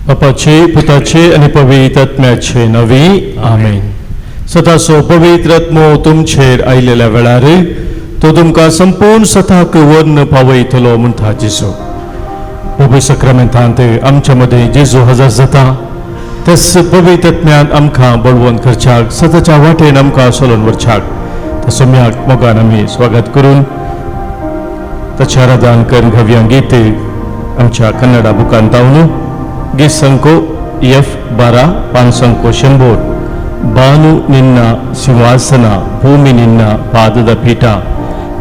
बापाचे पुताचे आनी पवित्र आत्म्याचे नवी आमेन. सदाचो पवित्र आत्मो तुमचेर आयलेल्या वेळार तो तुमकां संपूर्ण सताक वर्ण पावयतलो म्हणटा जेजू. पवित्र सक्रमेंतांत आमच्या मदें जेजू हजर जाता तेच पवित्र आत्म्यान आमकां बळवंत करच्याक सदाच्या वाटेन आमकां चलोवन व्हरच्याक त्या सोम्याक मोगान आमी स्वागत करून ताचें आराधन करून घेवया. गीत आमच्या कन्नडा बुकान तावन गीत संको एफ 12 500. ಬಾನು ನಿನ್ನ ಸಿಂಹಾಸನ, ಭೂಮಿ ನಿನ್ನ ಪಾದದ ಪೀಠ,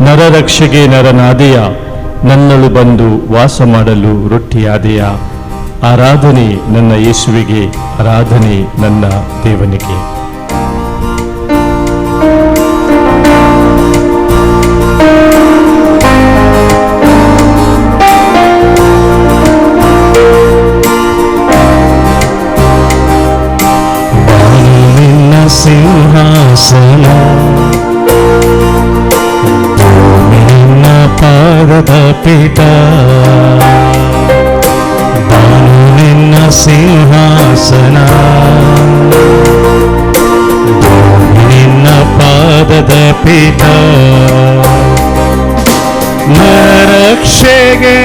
ನರರಕ್ಷೆಗೆ ನರನಾದೆಯ, ನನ್ನಳು ಬಂದು ವಾಸ ಮಾಡಲು ರೊಟ್ಟಿಯಾದೆಯ. ಆರಾಧನೆ ನನ್ನ ಯೇಸುವಿಗೆ, ಆರಾಧನೆ ನನ್ನ ದೇವನಿಗೆ. ನಿನ್ನ ಸಿಂಹಾಸನ, ಭೂಮಿ ನಿನ್ನ ಪಾದದ ಪೀಠ. ಬಾನು ನಿನ್ನ ಸಿಂಹಾಸನ, ಭೂಮಿ ನಿನ್ನ ಪಾದದ ಪೀಠ. ನರರಕ್ಷೆಗೆ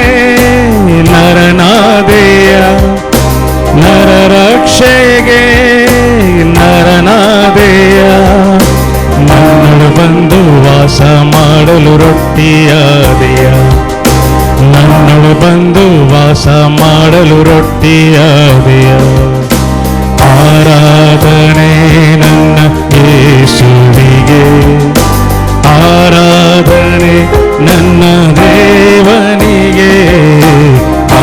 ನರನಾದೆಯ, ನರರಕ್ಷೆಗೆ ನರನಾದೆಯ, ನನ್ನಳು ಬಂದು ವಾಸ ಮಾಡಲು ರೊಟ್ಟಿಯಾದೆಯ, ನನ್ನಳು ಬಂದು ವಾಸ ಮಾಡಲು ರೊಟ್ಟಿಯಾದೆಯ. ಆರಾಧನೆ ನನ್ನ ಯೇಸುವಿಗೆ, ಆರಾಧನೆ ನನ್ನ ದೇವನಿಗೆ,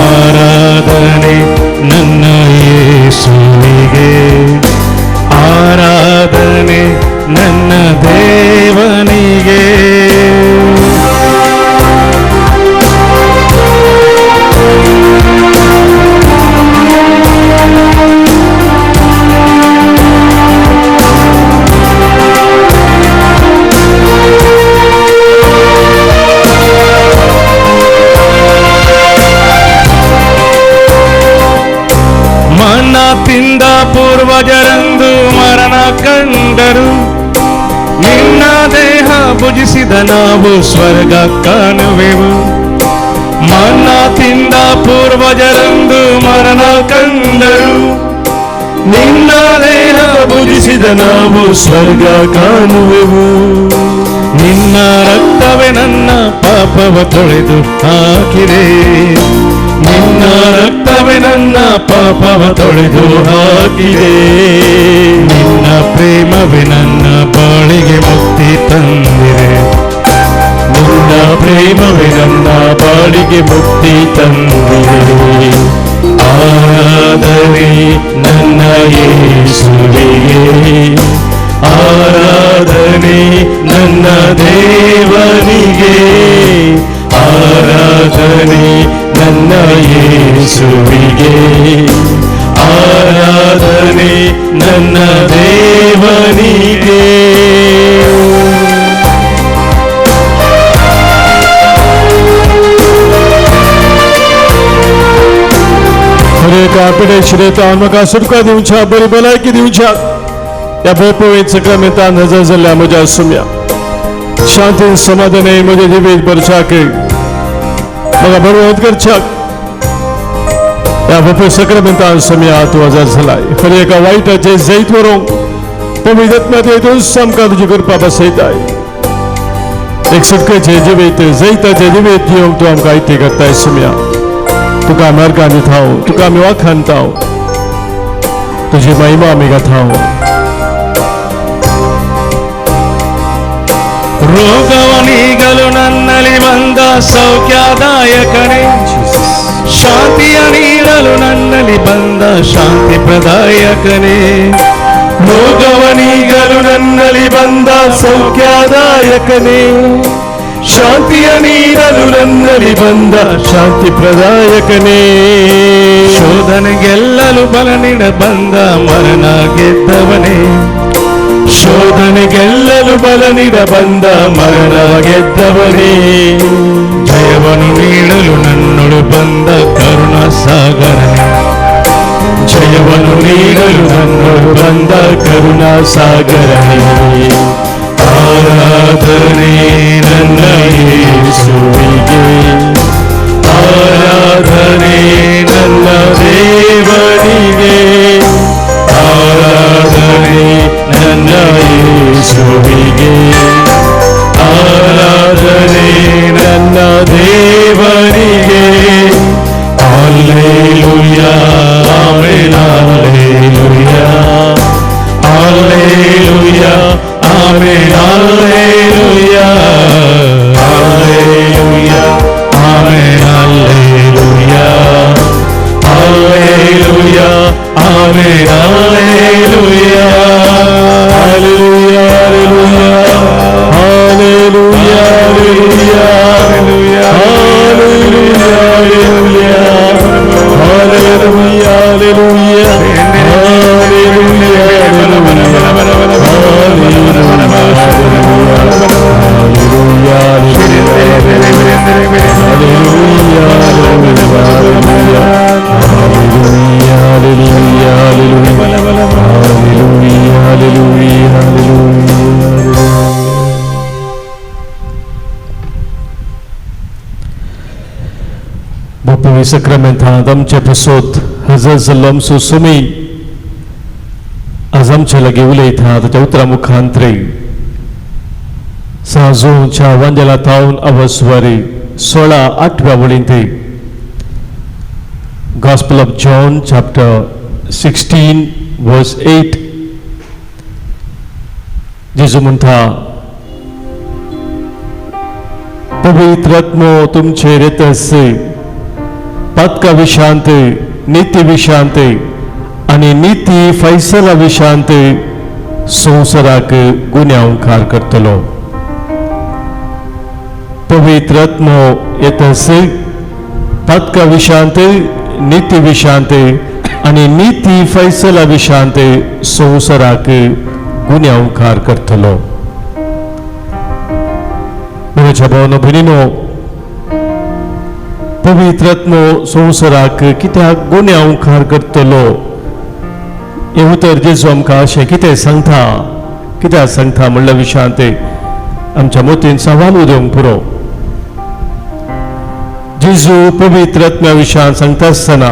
ಆರಾಧನೆ ನನ್ನ ಯೇಸುವಿಗೆ, ಆರಾಧನೆ ನನ್ನ ದೇವನಿಗೆ. ಮನ್ನ ತಿಂದ ಪೂರ್ವಜರಂದು ಮರಣ ಕಂಡರು, ನಿನ್ನ ದೇಹ ಭುಜಿಸಿದ ನಾವು ಸ್ವರ್ಗ ಕಾಣುವೆವು. ಮನ್ನ ತಿಂದ ಪೂರ್ವಜರಂದು ಮರಣ ಕಂಡರು, ನಿನ್ನ ದೇಹ ಭುಜಿಸಿದ ನಾವು ಸ್ವರ್ಗ ಕಾಣುವೆವು. ನಿನ್ನ ರಕ್ತವೇ ನನ್ನ ಪಾಪವ ತೊಳೆದು ಹಾಕಿದೆ, ನಿನ್ನ ರಕ್ತವೇ ನನ್ನ ಪಾಪವ ತೊಳೆದು ಹಾಕಿದೆ. ನಿನ್ನ ಪ್ರೇಮವೇ ನನ್ನ ಬಾಳಿಗೆ ಮುಕ್ತಿ ತಂದಿದೆ, ನಿನ್ನ ಪ್ರೇಮವೇ ನನ್ನ ಬಾಳಿಗೆ ಮುಕ್ತಿ ತಂದಿದೆ. ಆರಾಧನೆ ನನ್ನ ಯೇಸುವಿಗೆ, ಆರಾಧನೆ ನನ್ನ ದೇವನಿಗೆ, ಆರಾಧನೆ ನನ್ನ ಯೇಸುವಿಗೆ, ಆರಾಧನೆ ನನ್ನ ದೇವನಿಗೆ. हर एका पिडेशिरेतान म्हाका सुटका दिवच्या, बरी भलायकी दिवच्या. ह्या भोव सक्रमेंतान हजर जाल्ल्या म्हज्या सुम्या शांतीन समाधाने म्हजें जिवीत भरच्याक म्हाका बळवंत करच्याक ह्या भोव सक्रमेंतान सुम्या तूं हजर जालाय. हर एका वायटाचें जैत व्हरूंक पवित्र आत्म्याचे आमकां तुजी कृपा बसयताय. एक सुटकेचें जिवीत, जैताचें जिवीत दिवंक तूं आमकां आयतें करताय सुम्या. तुका आमी अर्गां दिताव, तुका आमी वाखाणताव, तुजी महिमा आमी गाताव. ರೋಗವ ನೀಗಲು ನನ್ನಲ್ಲಿ ಬಂದ ಸೌಖ್ಯದಾಯಕನೇ, ಶಾಂತಿಯ ನೀಡಲು ನನ್ನಲ್ಲಿ ಬಂದ ಶಾಂತಿ ಪ್ರದಾಯಕನೇ. ರೋಗವ ನೀಗಲು ನನ್ನಲ್ಲಿ ಬಂದ ಸೌಖ್ಯದಾಯಕನೇ, ಶಾಂತಿಯ ನೀಡಲು ನನ್ನಲ್ಲಿ ಬಂದ ಶಾಂತಿ ಪ್ರದಾಯಕನೇ. ಶೋಧನೆ ಗೆಲ್ಲಲು ಬಲ ನೀಡ ಬಂದ ಮರಣ ಗೆದ್ದವನೇ, ಶೋಧನೆ ಗೆಲ್ಲಲು ಬಲ ನೀಡ ಬಂದ ಮರಣ ಗೆದ್ದವನೇ. ಜಯವನ್ನು ನೀಡಲು ನನ್ನೊಳು ಬಂದ ಕರುಣ ಸಾಗರನೇ, ಜಯವನ್ನು ನೀಡಲು ನನ್ನೊಳು ಬಂದ ಕರುಣಾ ಸಾಗರನೇ. ಆರಾಧನೆ ನನ್ನ ಯೇಸುವಿಗೆ, ಆರಾಧನೆ ನನ್ನ ದೇವನಿಗೆ, ಆರಾಧನೆ ನನ್ನ ಯೇಸುವಿಗೆ, ಆರಾಧನೆ ನನ್ನ ದೇವನಿಗೆ. Hallelujah, amen, hallelujah, hallelujah, amen, hallelujah, hallelujah, amen, hallelujah, hallelujah, amen, hallelujah, hallelujah, hallelujah, hallelujah, hallelujah, hallelujah, hallelujah, बापूय सक्रमेंतांत आमचे पसोत हजर जाल्लो आमचो सुमी आज आमचे लागीं उलयता ताच्या उतरां मुखांतरे. साजूच्या वांदेला थावन अवस्वारी 16 आठव्या वळींत, Gospel of John chapter 16 verse 8, जेजू म्हणटा, पवित्र आत्मो तुमचेर येतस, पातका विशांत, निती विशांत आनी निती फैसला विशांत संवसाराक गुन्यांवकार करतलो. पवित्र आत्मो येतस, पातका विशांत, निती विशांत आनी निती फैसला विशांत संवसाराक गुन्यांवकार करतलो. म्हज्या भावनो भयणीनो, पवित्र आत्मो संवसाराक कित्याक गुन्यांवकार करतलो हें उतर जेजू आमकां अशें कितें सांगता, कित्याक सांगता म्हणल्या विशयांत आमच्या मतीन सवाल उदोवंक पुरो. जेजू पवित्र आत्म्या विशयान सांगता आसतना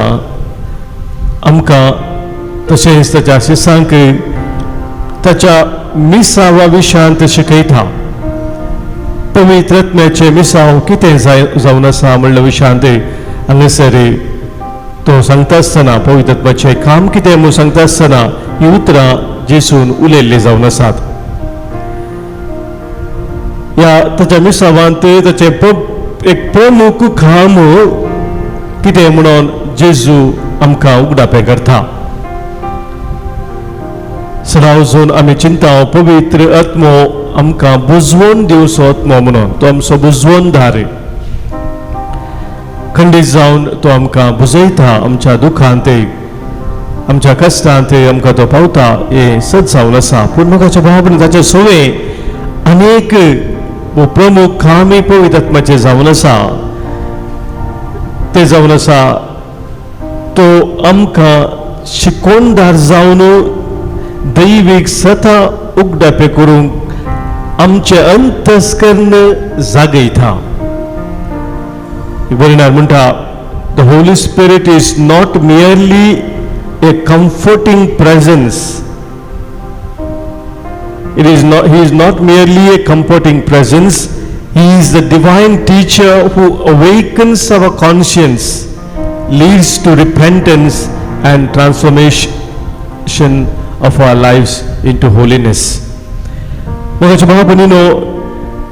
आमकां तशेंच ताच्या शिसांक ताच्या मिसावा विशयांत शिकयता. पवित्र आत्म्याचें मिसांव कितें जावन आसा म्हणल्या विशयांत हांगासर तो सांगता आसतना, पवित्र आत्म्याचें काम कितें म्हूण सांगता आसतना ही उतरां जेसून उलयल्लीं जावन आसात. ह्या ताच्या मिसावांत ताचें एक प्रमुख काम कितें म्हणून जेजू आमकां उगडापें करता. सदां आमी चिंता पवित्र आत्मो आमकां बुजवण दिवचो आत्मो म्हणून, तो आमचो बुजवणदार खंडीत जावन तो आमकां बुजयता, आमच्या दुखांत आमच्या कश्टांत आमकां तो पावता, हें सत जावन आसा. पूण म्हाका भाव ताचे सोवे अनेक प्रमुख कामय पवित्र आत्म्याचें जावन आसा. तें जावन आसा तो आमकां शिकोणदार जावन दैवीक सता उगडापें करूंक आमचें अंतस्कर्ण जागयता. बरयणार म्हणटा, the Holy Spirit is not merely a comforting presence. It is not, he is not merely a comforting presence, he is the divine teacher who awakens our conscience, leads to repentance and transformation of our lives into holiness. मोगाच्या भावा भयणीनो,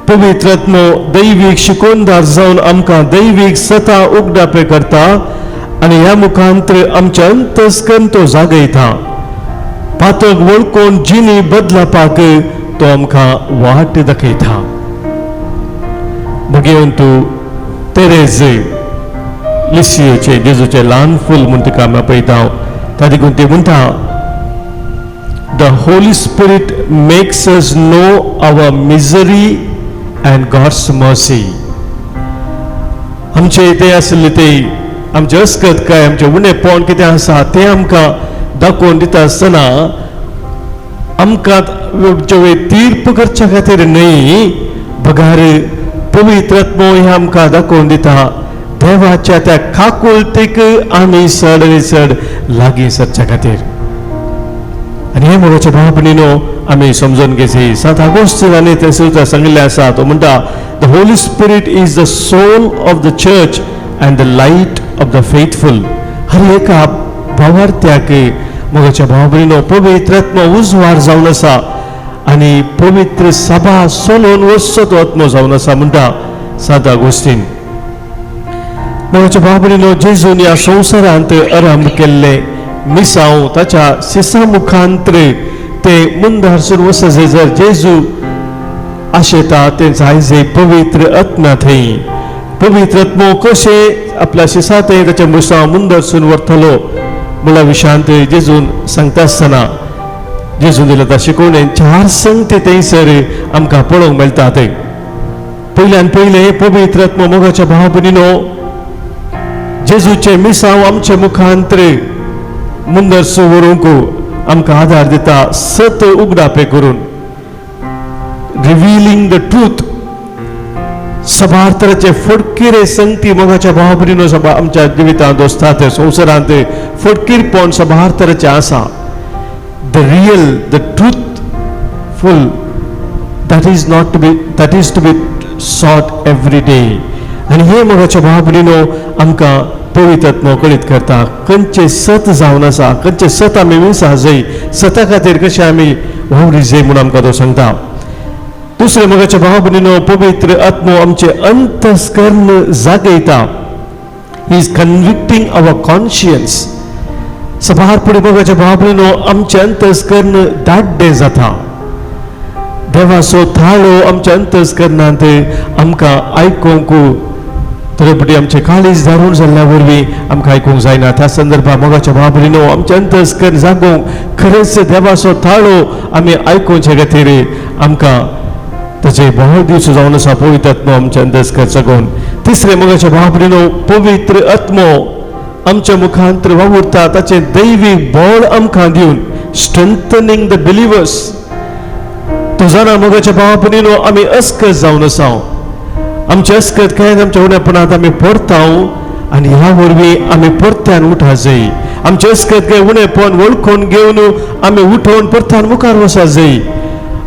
पवित्र आत्मो दैवीक शिकोणदार जावन आमकां दैवीक सता उगडापें करता आनी ह्या मुखांतर आमच्या अंतस्कर्ण तो जागयता. पातक वळखून जिणी बदलपाक तो आमकां वाट दाखयता. भगेवन तूं तेरेज लिसियोचे जेजूचे ल्हान फूल म्हूण तिका आमी पळयता. ता देखून ती म्हणटा, The Holy Spirit makes us know our misery and God's mercy. आमचे ते आसले ते आमचे अस्कत काय आमचे उणेपण कितें आसा तें आमकां दाखोवन दिता आसतना आमकां तीर्प करच्या खातीर न्हय, बगार पवित्र आत्मो हे आमकां दाखोवन दिता देवाच्या त्या काकुळतीक आमी चड आनी चड लागीं सरच्या खातीर. आनी हे मोगाच्या भाव भयणीनो आमी समजून घेवची. सांत आगोस्तीनांनी तें सुद्दां सांगिल्लें आसा. तो म्हणटा, the Holy Spirit is the soul of the church and the light of the faithful. हर एका भावार्थ्याक मोगाच्या भाव भयणीनो पवित्र आत्मो उजवाड जावन आसा आनी पवित्र सभा सोलोवन वचचो तो आत्मो जावन आसा म्हणटा सांत आगोस्तीन. मोगाच्या भाव भयणीनो, जेजून ह्या संवसारांत आरंभ केल्ले मिसांव ताच्या सिसा मुखांत्र ते मुंदारसून वचत जर जेजू आशेता तें जाय जे पवित्र आत्मा थंय पवित्र आत्मो कशें आपल्या शिसा थंय ताच्या मिसांव मुंदारसून व्हरतलो म्हणल्या विशयांत जेजून सांगता आसतना जेजून दिल्या त्या शिकवणेन चार संगती थंयसर आमकां पळोवंक मेळटा. थंय पयल्यान पयलें पवित्र आत्मो मोगाच्या भाव भयणीनो जेजूचें मिसांव आमचे मुखांत्र मुंदरसो व्हरूंक आमकां आदार दिता सत उगडापे करून, रिव्हिलिंग the truth. सबार तरेचे फटकिरे संगती मोगाच्या भाव भयणीनो सभा आमच्या जिवितांत वचतात, संवसारांत फटकीरपण सबार तरेचें आसा. The real, the truthful, that is not to be, that is to be sought every day. आनी हे मोगाच्या भाव भयणीनो आमकां पवित्र आत्मो कळीत करता खंयचें सत जावन आसा, खंयचें सत आमी विंसा जाय, सता खातीर कशें आमी वावरी जाय म्हूण आमकां तो सांगता. दुसरें मोगाच्या भाव भयणीनो पवित्र आत्मो आमचें अंतस्कर्ण जागयता. He is convicting our conscience. सभार पुढे मोगाच्या भाव भयणीनो आमचें अंतस्कर्ण दाड्डें जाता. देवाचो थाळो आमच्या अंतस्करणांत आमकां आयकूंक थोडे आमचें काळीज धारून जाल्ल्या वरवीं आमकां आयकूंक जायना. त्या संदर्भात मोगाच्या भाव भयणीनो आमचें अंतस्कर्ण जागोवंक खरेंच देवाचो थाळो आमी आयकुचे खातीर आमकां ताचे भोव दिवस जावन आसा पवित्र आत्मो आमचें अंतस्कर जगोवन. तिसरें मोगाच्या भाव भयणीनो पवित्र आत्मो आमच्या मुखांत वावुरता ताचें दैवी बळ आमकां दिवन, स्ट्रेंथनिंग the believers. तो जाणा मोगाच्या भाव भयणीनो आमी अस्कत जावन आसा. आमचे अस्कत काय आमच्या उणेपणांत आमी परताव आनी ह्या वरवीं आमी परत्यान उठा जाय. आमचे अस्कत काय उणेपण वळखून घेवन आमी उठोवन परत्यान मुखार वचा जाय.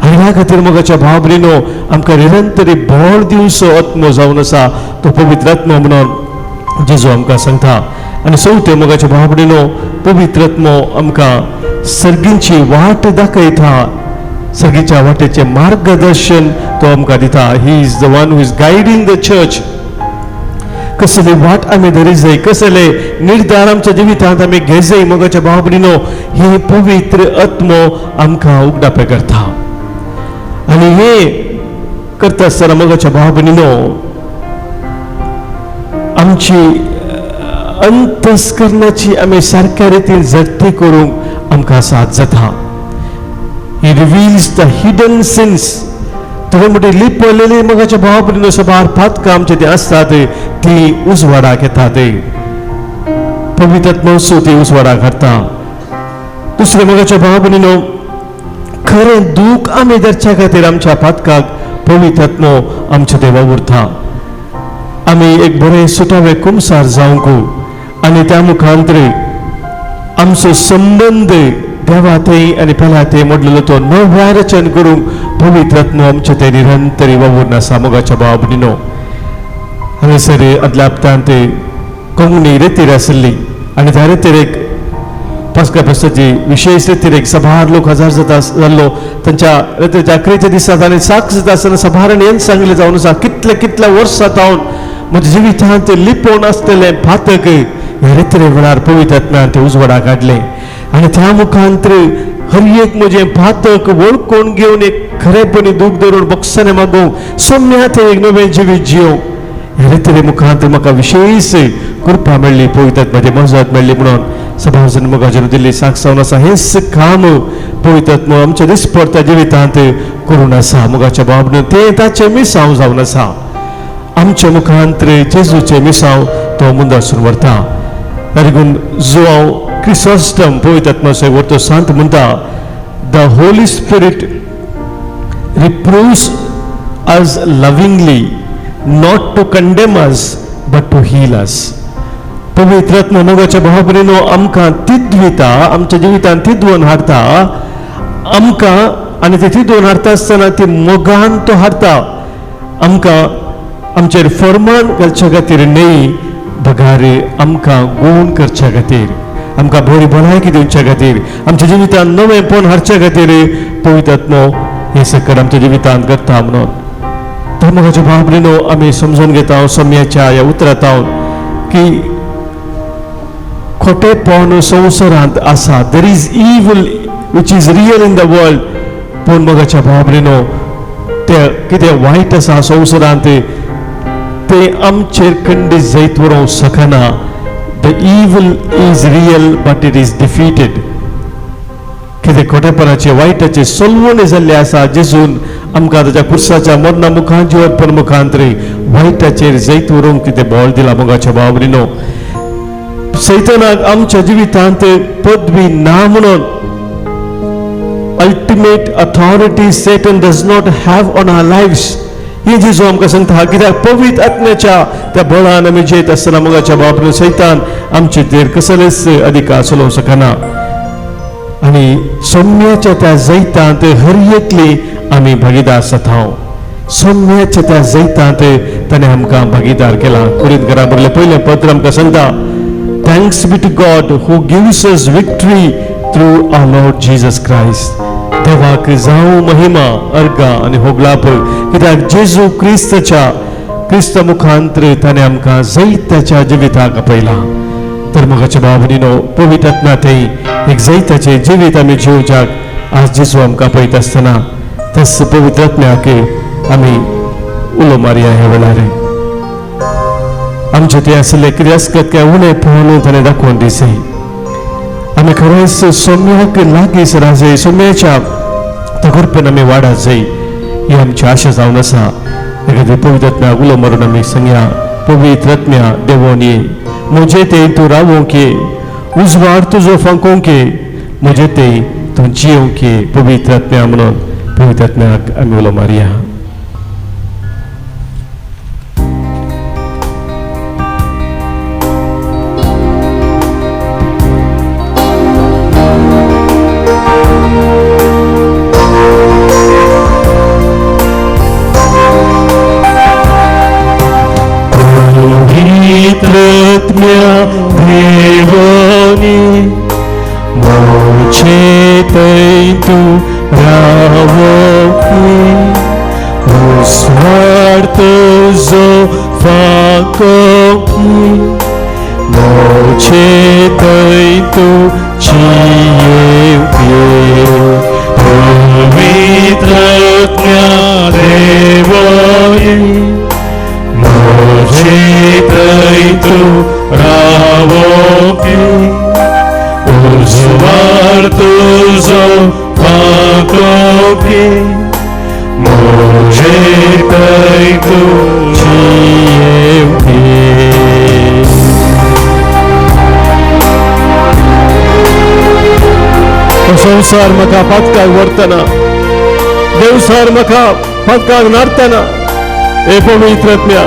आनी ह्या खातीर मोगाच्या भाव भयणीनो आमकां निरंतरी बळ दिवचो आत्मो जावन आसा तो पवित्र आत्मो म्हणून जेजू आमकां सांगता. आनी चवथें मोगाच्या भाव भयणीनो पवित्र आत्मो आमकां सर्गींची वाट दाखयता, सर्गीच्या वाटेचें मार्गदर्शन तो आमकां दिता. He is the one who is guiding the church. कसली वाट आमी धरी जाय, कसले निर्धार आमच्या जिवितांत आमी घेजाय मोगाच्या भाव भयणीनो हे पवित्र आत्मो आमकां उगडापे करता. आनी हे करता आसतना मोगाच्या भाव भयणीनो आमची अंतस्करणाची आमी सारक्या रितीन जगती करूंक आमकां साथ जाता. He reveals the hidden sins. थोडे मोटे लिपवलेले मोगाच्या भाव भयणीनो सबार पातकां आमचे ते आसतात ती उजवाडाक येतात. पवित्र आत्मो ती उजवाडाक हाडटा. दुसरें मोगाच्या भाव भयणीनो खरें दूख आमी धरच्या खातीर आमच्या पातकाक पवित्र आत्मो आमच्या देवा उरता. आमी एक बरें सुटावे कुमसार जावंक आनी त्या मुखांतर आमचो संबंद देवा थंय आनी पेल्या थंय मोडलेलो तो नव्या रचन करूंक पवित्र आत्मो आमचे ते निरंतरी वावुरून आसा. मोगाच्या भाव भयणीनो हांगासर आदल्या हप्त्यांत कोंकणी रेतीर आशिल्ली आनी त्या रेतिरेक पास्का फेस्ताची विशेश रेतिरेक सभार लोक हजार जाता जाल्लो. तांच्या रेतीच्या अकरेच्या दिसा ताणें साक्ष जाता आसतना सभारान हें सांगलें जावन आसा कितले कितल्या वर्सां जावन म्हज्या जिवितांत लिपोवन आसलेलें पातक ह्या रेतिरे वेळार पवित्र आत्म्यान तें उजवाडाक हाडलें आनी त्या मुखांतर हर एक म्हजें पातक वळखून घेवन एक खरेपणी दूख धरून बक्षाने मागूंक सोम्या तें एक नवें जिवीत जियोंक ह्या रेतिरे मुखांत म्हाका विशेष कृपा मेळ्ळी, पवित्र आत्म्याची मजत मेळ्ळी म्हणून सभाजन मोगाचेर दिल्ली साक्ष जावन आसा. हेंच काम पवित्र आत्मो आमच्या दिसपडत्या जिवितांत करून आसा. मोगाच्या बाब तें ताचें मिसांव जावन आसा. आमच्या मुखांत जेजूचें मिसांव तो मुंदासून व्हरता. देखून जुवांव क्रिसॉस्टम पवित्र आत्मा वर्तो सांत म्हणटा, the Holy Spirit reproves us lovingly, not to condemn us but to heal us. पवित्र आत्मा मोगाच्या भावभरिनो आमकां तिद्विता, आमच्या जिवितान तिद्वन हाडटा आमकां, आनी ते तिद्वन हाडटा आसतना ती मोगान तो हाडटा आमकां, आमचेर फर्मान घालच्या खातीर न्हय, बगार आमकां गूण करच्या खातीर, आमकां बरी भलायकी दिवच्या खातीर, आमच्या जिवितान नवेंपण हाडच्या खातीर पवित्र आत्मो हें सगळें आमच्या जिवितांत करता म्हणून. तर मोगाच्या भावभरिनो आमी समजून घेता सम्याच्या ह्या उतरांत की खोटेपण संवसारांत आसा. There is evil which is real in the world. पूण मोगाच्या भावभरिनो ते कितें वायट आसा संवसारांत ते आमचेर खंडीत जैत व्हरूंक शकना. The evil is real but it is defeated. कितें खोटेपणाचे वायटाचे सोलवणी जाल्ले आसा, जेजून आमकां ताच्या खुर्साच्या मरणा मुखान जिवतपण मुखांतरी वायटाचेर जैत व्हरूंक कितें बळ दिला. मोगाच्या भावभरिनो सैतानाक आमच्या जिवितांत पदवी ना म्हणून ultimate authority Satan does not have on our lives. हे जेजू आमकां सांगता, कित्याक पवित्र आत्म्याच्या त्या बळान आमी जेत आसतना मोगाच्या बाबतींत सैतान आमचे तेर कसलेच अधिकार चलोवंक शकना. आनी सौम्याच्या त्या जैतांत हर एकली आमी भागीदार जाता. सौम्याच्या त्या जैतांत ताणें आमकां भागीदार केला. कुरीत घरा बरलें पयलें पत्र आमकां सांगता, thanks be to God who gives us victory through our Lord Jesus Christ. देवाक जावं महिमा, अर्घा आनी होगलाप, कित्याक जेजू क्रिस्ताच्या क्रिस्त मुखांतर ताणें आमकां जैताच्या जिविताक आपयला. तर मोगाच्या भाव भयणीनो पवित्र आत्मा थंय एक जैताचें जिवीत आमी जिवच्याक आज जेजू आमकां पळयता आसतना त्याच पवित्र आत्म्याक आमी उलो मारया. ह्या वेळार आमचे ते आसले कितें काय उणें पळोवन ताणें दाखोवन दिसय. आमी खरेंच सोम्याक लागीं सरा जाय, सोम्याच्या तगरपेन आमी वाडा जाय, ही आमची आशा जावन आसा. एखादी पवित्र आत्म्याक उलो मारून आमी सांगया, पवित्र आत्म्या देवोन ये, म्हजे ते तूं रावोंक ये, उजवाड तुजो फांकोंक ये, म्हजे ते तूं जियोंक ये पवित्र आत्म्या म्हणून पवित्र आत्म्याक आमी उलो मारया. देवनी मोचे तै तूं रावोकी, उजवाड तुजो फांकोकी, मोचे तै तूं जियेवंक. पवित्र आत्म्या देवनी मोचे तै तूं रावोकी, उजवाड तुजो फांकोकी, मोजे तै तूं जियेवंक. संवसार म्हाका पातकाक व्हरतना, देवसार म्हाका पातकाक नाडतना, हे पवित्र आत्म्या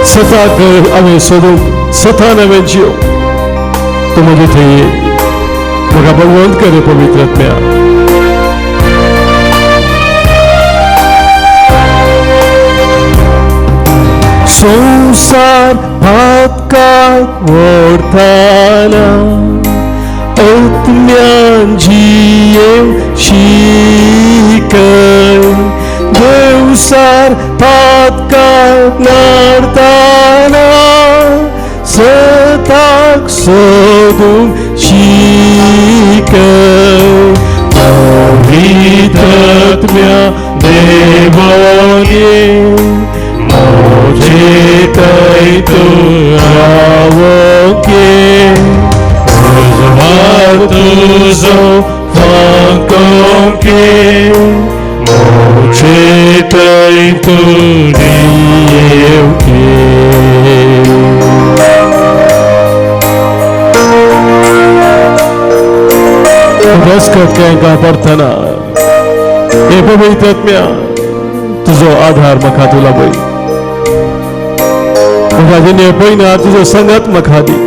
सताक हांवें सोदूंक, सतान हांवें जियो, तूं म्हजे थंय म्हाका बळवंत कर पवित्र आत्म्या. संवसार पातकाक व्हरतना आत्म्यान जियेवंक शिकय, देवसार पातकाक नाडतना सताक सोदूंक शिकय. पवित्र आत्म्या देवनी मोजे तै तूं रावोंक, उजवाड तुजो फांकोंक, मोजे तै तूं जियेवंक. अस्कत कांय पडतना हे पवित्र आत्म्या, तुजो आधार म्हाका तुला पळय, म्हाका जिणे पळयना तुजो संगत म्हाका दी.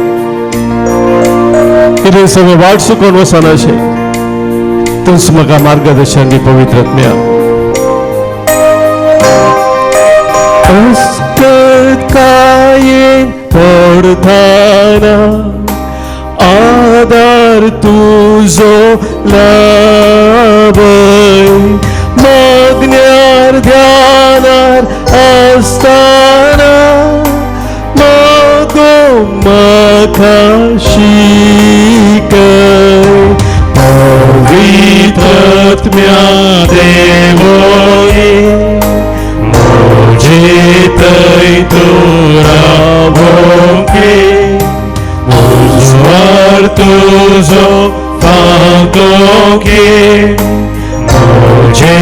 कितें सगळें वाट चुकोन वचनाशें तूंच म्हाका मार्गदर्शन दी पवित्र आत्म्या. अस्कतायेन पडताना आधार तुजो लाभय, मागण्यार ध्यानार आसताना मागो म्हाका शिकय. पवित्र आत्म्या देवोनी म्हजे थंय तूं रावोंकी, उजवाड तुजो फांकोंकी, म्हजे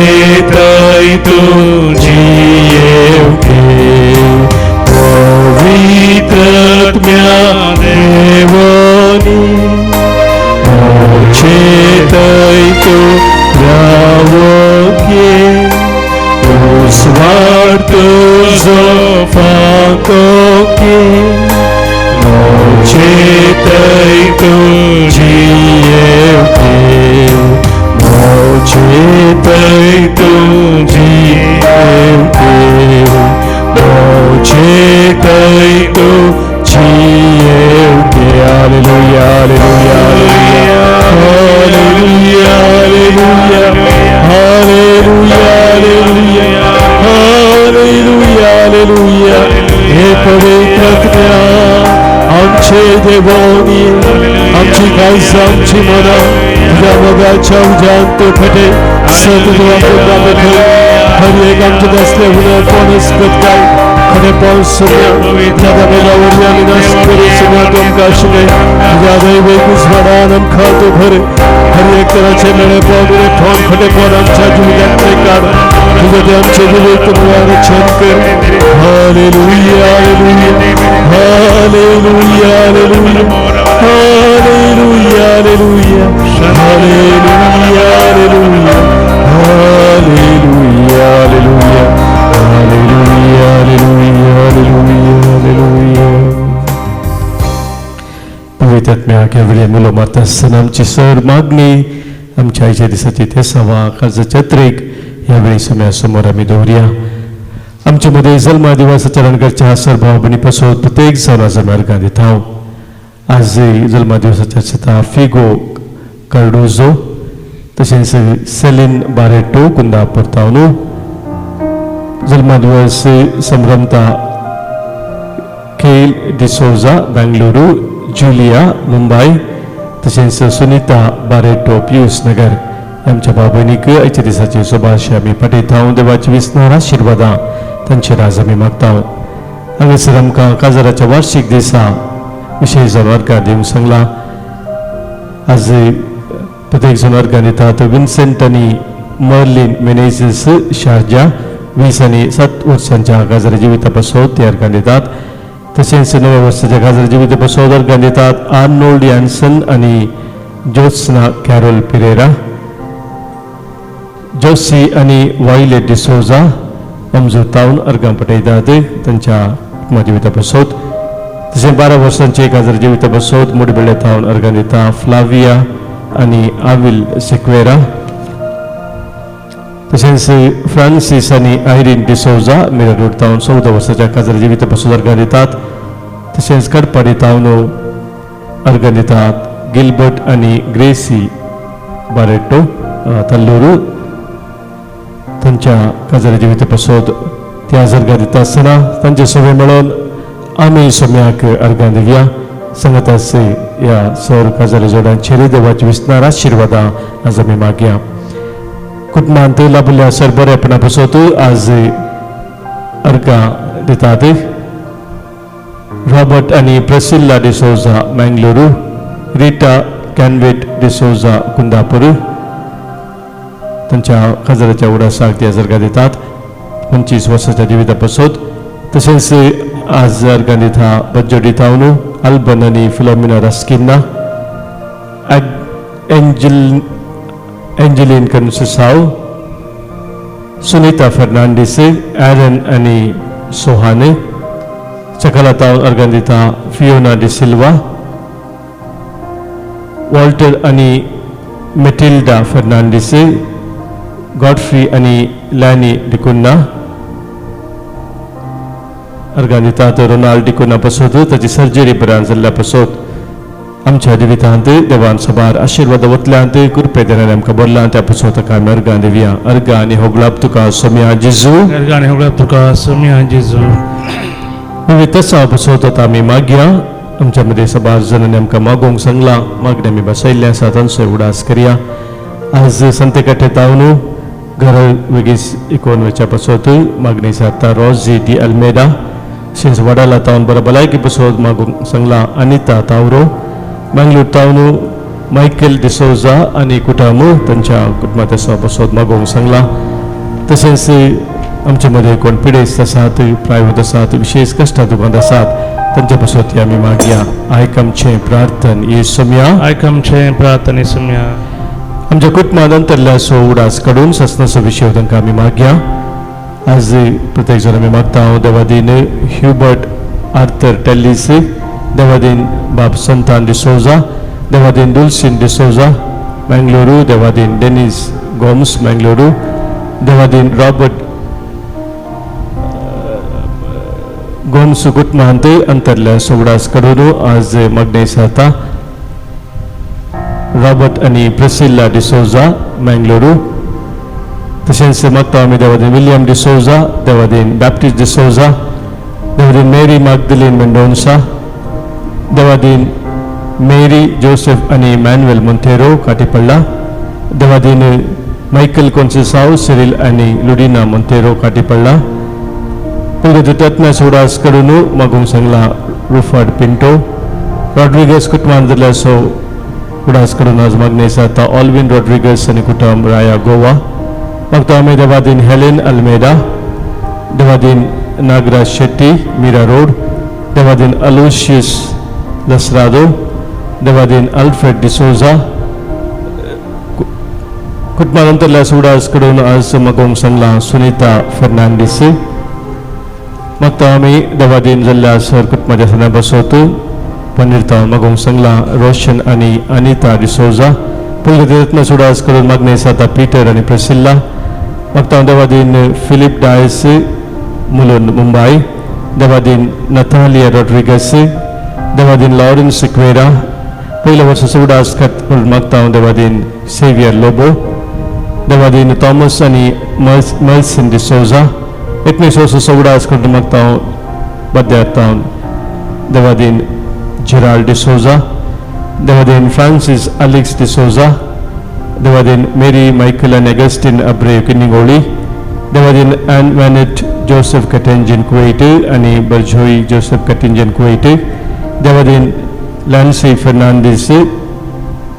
थंय तूं जियेवंकी. पवित्र आत्म्या देवोनी म्हजे थंय तूं रावोंकी, उजवाड तुजो फांकोंकी, म्हजे थंय तूं जियेवंकी, म्हजे थंय तूं जियेवंकी, म्हजे थंय तूं जियेवंकी. Hallelujah, hallelujah, hallelujah, hallelujah, hallelujah, hallelujah, hallelujah. हे पवित्र आत्म्या, आमचे देवानी आमची काळजां, आमची मनां तुझ्या मोगाच्या उज्यान तूं पेटय. सत तुझ्या पेटय. हर एक आमच्या असले उणेपण काय खरेपण सुम्या तुझ्या मोगा वरवीं आमी नाश करूं सुम्या. तुमकां शिकय तुझ्या दैवीक उजवाडान आमकां तूं भर. हर एक तराचें मेळेपण, उणेपण, खोटेपण आमच्या जिवितांतलें काड. तुझं ते आमचें जिवीत रक्षण कर. Hallelujah, hallelujah, hallelujah, hallelujah, hallelujah, hallelujah, hallelujah, hallelujah, hallelujah, hallelujah, hallelujah, hallelujah, hallelujah. पवित्र आत्म्याक ह्या वेळी मुलो मारता आसतना आमची सर मागणी आमच्या आयच्या दिसाची ते सवा काजाच्या त्रेक ह्या वेळी सम्या समोर आमी दवरया. आमचे मदें जल्मा दिवस आचरण करच्या सर भाव भयणी पासून प्रत्येक जाण आज आमी अर्गां दिता. आज जल्मा दिवसाच्या आसता फिगो कार्डोजो, तशेंच सेलीन बारेटो कुंदापूर तावनू. जल्मा दिवस संभ्रमता केल डिसोजा बेंगलुरू, जुलिया मुंबय, तशेंच सुनीता बारेटो पियूस नगर. आमच्या भाव भयणीक आयच्या दिसाची शुभाशय आमी पाठयता. देवाची विस्नार आशिर्वादां तांचेर आज आमी मागता. हांगासर आमकां काजाराच्या वार्षिक दिसा विशेश जावन अर्गां दिवंक सांगलां. आज प्रत्येक जाण अर्गां दितात विन्सेंट आनी मर्लिन मेनेजीस शारजा, 20 आनी 7 वर्सांच्या काजारा जिविता पासून ते अर्गां दितात. तशेंच नव्या वर्साच्या काजारा जिविता पासून अर्गां दितात आर्नोल्ड यान्सन आनी ज्योत्सना कॅरोल पिरेरा, जोसी आनी वायलेट डिसोजा अमजूर तावन अर्गां पटयतात तांच्या कुटुंबा जिविता पासून. तशें 12 वर्सांचे काजार जिविता पासून मुडबेळे तावन अर्गां दिता फ्लाविया आनी आविल सिक्वेरा. तशेंच फ्रांसीस आनी आयरीन डिसोजा मिरा रोड तावन 14 वर्साच्या काजार जिविता पासून अर्गां दितात. तशेंच कडपाडी तावन अर्गां दितात गिलबर्ट आनी ग्रेसी बारेटो तल्लुरू, तांच्या काजारा जिविता पासून ते आज अर्गां दिता आसतना तांचे सगळे मेळोवन आमी सोम्याक अर्गां दिवया. सांगत ह्या सौर काजारी जोडांचेर देवाची विस्नार आशिर्वादां आज आमी मागया. कुटुंबांत लाभिल्ल्या सर बरेपणा पासत आज अर्गां दितात रॉबर्ट आनी प्रसिल्ला डिसोजा मँगलुरू, रिटा कॅनवेट डिसोजा कुंदापूर, तांच्या काजाराच्या उडासाक ते आज अर्गां दितात 25 वर्साच्या जिविता पासत. तशेंच आज अर्गां दिता बज्जोडी तावन अल्बन आनी फिलोमिना रास्किन्ना, एंजल एंजलीन कन्सेसाव, सुनीता फर्नांडीस, एरन आनी सोहान, चकला तावन अर्गां दिता फियोना डिसिल्वा, वॉल्टर आनी मेटिल्डा फर्नांडीस, गॉडफ्री आनी लॅनी डिकुन्ना अर्गां दितात रोनाल्ड डिकुन्ना पसोत ताची सर्जरी बऱ्यान जाल्ल्या पसोत आमच्या जिवितांत देवान सबार आशिर्वाद वतल्यांत कृपे देण्यान आमकां बरलां त्या पसोत ताका आमी अर्गां दिवया. अर्गां आनी होगळाप तुका सोम्या जेजू. अर्गां होगळाप तुका सोम्या जेजू. विविध पसोत आतां आमी मागया. आमच्या मदीं सबार जणांनी आमकां मागोवंक सांगलां, मागणें आमी बसयल्लें आसा, तांचो उडास करया. आज संतेकटे तावन घर वेगीस इकोन वचच्या पसोत मागणी जाता रोजी डी अल्मेडा. तशेंच वडाला तावन बरो भलायकी पसोत मागूंक सांगलां अनिता तावरो. मंगलूर तावन मायकल डिसोजा आनी कुटुंब तांच्या कुटुंबाच्या पसोत मागोवंक सांगलां. तशेंच आमचे मदीं कोण पिडेस्त आसात, प्रायवत आसात, विशेष कश्टां दुखांत आसात, तांच्या पसोत आमी मागया. आयक आमचें प्रार्थन येसुम्या. आयक आमचें प्रार्थने सुम्या. आमच्या कुटुंबांत अंतरल्या सो उडास काडून ससनाचो विशय तांकां आमी मागया. आज प्रत्येक जण आमी मागता हांव देवादीन ह्युबर्ट आर्थर टेल्लीस, देवादीन बाब संतान डिसोजा, देवादीन दुलसीन डिसोजा मँगलोरू, देवादीन डेनिस गोम्स मँगलोरू, देवादीन रॉबर्ट गोम्स कुटुंबांत अंतरल्या सोगडास काडून आज मागणें जाता रॉबर्ट आनी प्रिसिल्ला डिसोजा मँगलोरू. तशेंच मागता आमी देवादीन विलियम डिसोजा, देवादीन बॅप्टिस्ट डिसोजा, देवादीन मेरी मागदलीन मेंडोन्सा, देवादीन मेरी जोसेफ आनी मॅन्युएल मोंतेरो काटीपल्ला, देवादीन मायकल कोन्सेसाव, सिरिल आनी लुडिना मोंतेरो काटीपल्ला. पयले तत्ना सोडास कडून मागूंक सांगला रुफर्ड पिंटो. रॉड्रिगस कुटुंबान जाल्ल्या सो उडास कडून आज मागणें जाता ऑलविन रॉड्रिगस आनी कुटुंब राया गोवा. मागता आमी देवादीन हेलेन अल्मेडा, देवादीन नागराज शेट्टी मीरा रोड, देवादीन अलोशियस लसरादो, देवादीन अल्फ्रेड डिसोजा. कुटुंबानंतरल्या सुडास कडून आज मागोवंक सांगलां सुनीता फर्नांडीस. मागता आमी देवादीन जाल्ल्या सर कुटुंबाच्या सदां बसोत पनीर मागोवंक सांगलां रोशन आनी अनिता डिसोजा. पयले रत्न सुडास कडून मागणें जाता पीटर आनी प्रसिल्ला. मागता देवादीन फिलीप डायस मुलून मुंबय, देवादीन नथालिया रॉड्रिगस, देवादीन लॉरन्स सिक्वेरा. पयल्या वर्सा सुडास करून मागता देवादीन सेवियर लोबो, देवादीन थॉमस आनी मर्सिन डिसोजा. 19 वर्सां सवडास करून मागता बद्यार देवादीन जेराल्ड डिसोजा, देवादीन फ्रांसीस अलेक्स डिसोजा, देवादीन मेरी मायकल आनी अगस्टीन अब्रे किनिंगोळी, देवादीन एन वॅनेट जोसेफ कटेंजन कुवैट आनी बर्जोई जोसेफ कटिंजन कुवैट, देवादीन लॅन्सी फर्नांडीस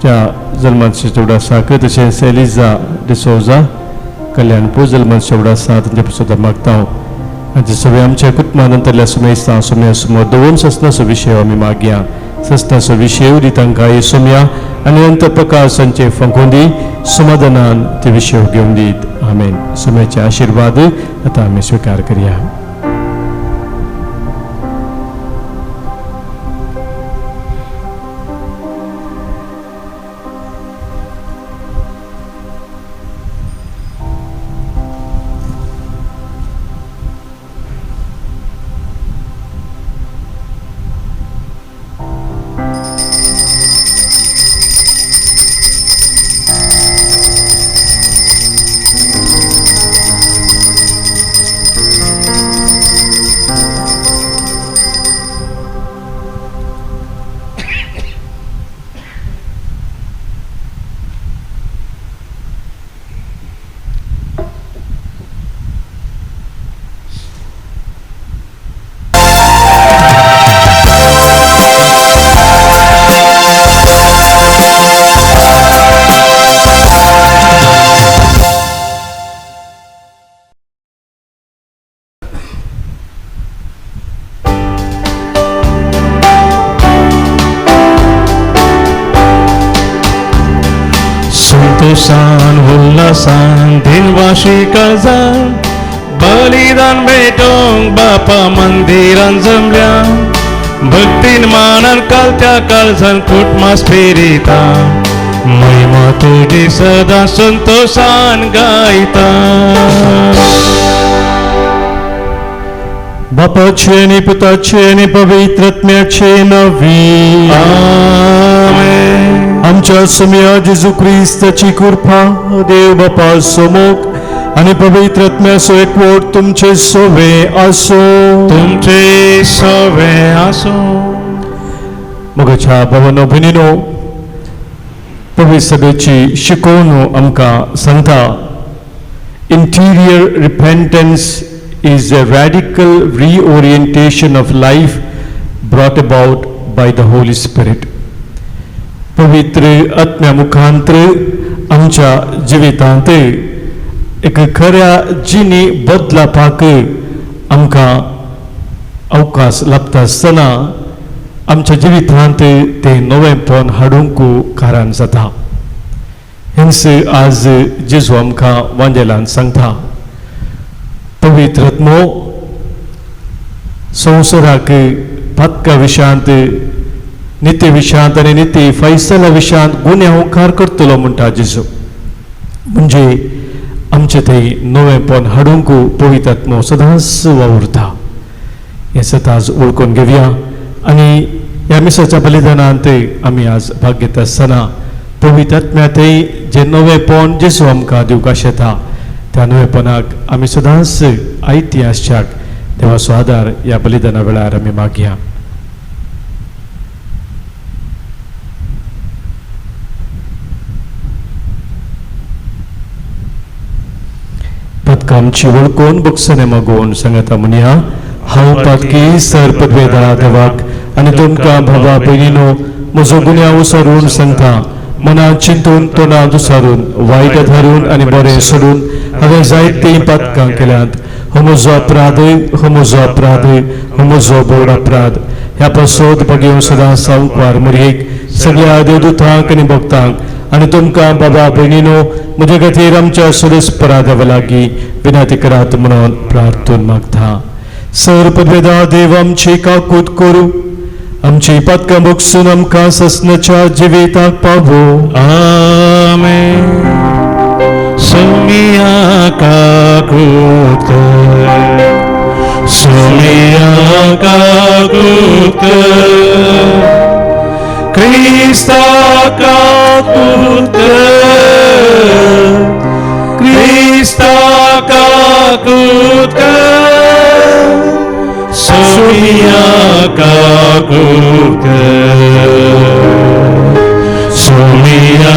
च्या जल्मांत चौडासाक, तशेंच एलिजा डिसोजा कल्याणपूर जल्मांत चौडासा तांच्या पसोत मागता हांव. आनी सगळे आमच्या कुटुंबा नंतरल्या सुमेस्ता सुम्या समोर दोन ससनाचो विशय आमी मागया. ससनाचो विशय दी तांकां येसुम्या आनी नंतर प्रकाश तांचे फंकोवन दी, समाधानान ते विशय घेवन दीत. आमेन. सुम्याचे आशिर्वाद आतां आमी स्विकार करया. संतोषान उल्हासान दिनवाशी काळजान बलिदान भेटोवंक बापा मंदिरान जमल्या भक्तीन मानान कालत्या काळजान कुटमास पेरिता महिमा तुजी सदां संतोषान गायता. बापाचे आनी पुताचे आनी पवित्र आत्म्याचे नांवी. आमेन. आमच्या सुम्या जेजू क्रिस्ताची कृपा, देव बापा सोमोक आनी पवित्र आत्म्याचो एकवट तुमचे सोवे आसो. तुमचे सवे आसूं. मोगाच्या भावानो भयणीनो, पवित्र सभेची शिकवण आमकां सांगता, interior repentance is a radical reorientation of life brought about by the Holy Spirit. पवित्र आत्म्या मुखांत्र आमच्या जिवितांत एक खऱ्या जिणी बदलापाक आमकां अवकाश लाभता आसतना आमच्या जिवितांत तें नवेंपण हाडूंक कारण जाता. हेंच आज जेजू आमकां वांजेलान सांगता. पवित्र आत्मो संवसाराक पातका विशयांत, निती विशयांत आनी निती फैसला विशयांत गुन्यांवकार करतलो म्हणटा जेजू. म्हणजे आमचें थंय नवेंपण हाडूंक पवित्र आत्मो सदांच वावुरता. हें सदांच वळखून घेवया आनी ह्या मिसाच्या बलिदानांत आमी आज भाग घेता आसतना पवित्र आत्म्या थंय जें नवेंपण जेजू आमकां दिवंक आशेता त्या नवेपणाक आमी सदांच आयती आसच्याक देवाचो आदार ह्या बलिदाना वेळार आमी मागया. पातकां आमची वळखून बक्षणे मागून सांगता म्हणया. हांव पातकी सर पदवेदा देवाक आनी तुमकां भावा भयणीनो म्हजो गुन्यांव सारून सांगता. मनात चिंतून, तोंडात उसारून, वायट धरून आनी बरें सोडून हांवें जायतीं पातकां केल्यांत. हो म्हजो अपराध, हो म्हजो अपराध, हो म्हजो बोड अपराध. ह्या पासत बगेव सदां सावकार मरयेक, सगळ्या देवदूतांक आनी भक्तांक आनी तुमकां बाबा भयणीनो म्हजे खातीर आमच्या सुरेस्परा देवा लागीं विनंती करात म्हणून प्रार्थून मागता. सर पदवेदा देव आमची काकूत करूं, आमची पातकां बगसून आमकां ससनाच्या जिविताक पावो. आमेन. सोमिया काकूत, सोमिया काकूत, क्रिस्ता काकूत, क्रिस्ता काकूत, सोमिया काकूत, सोमिया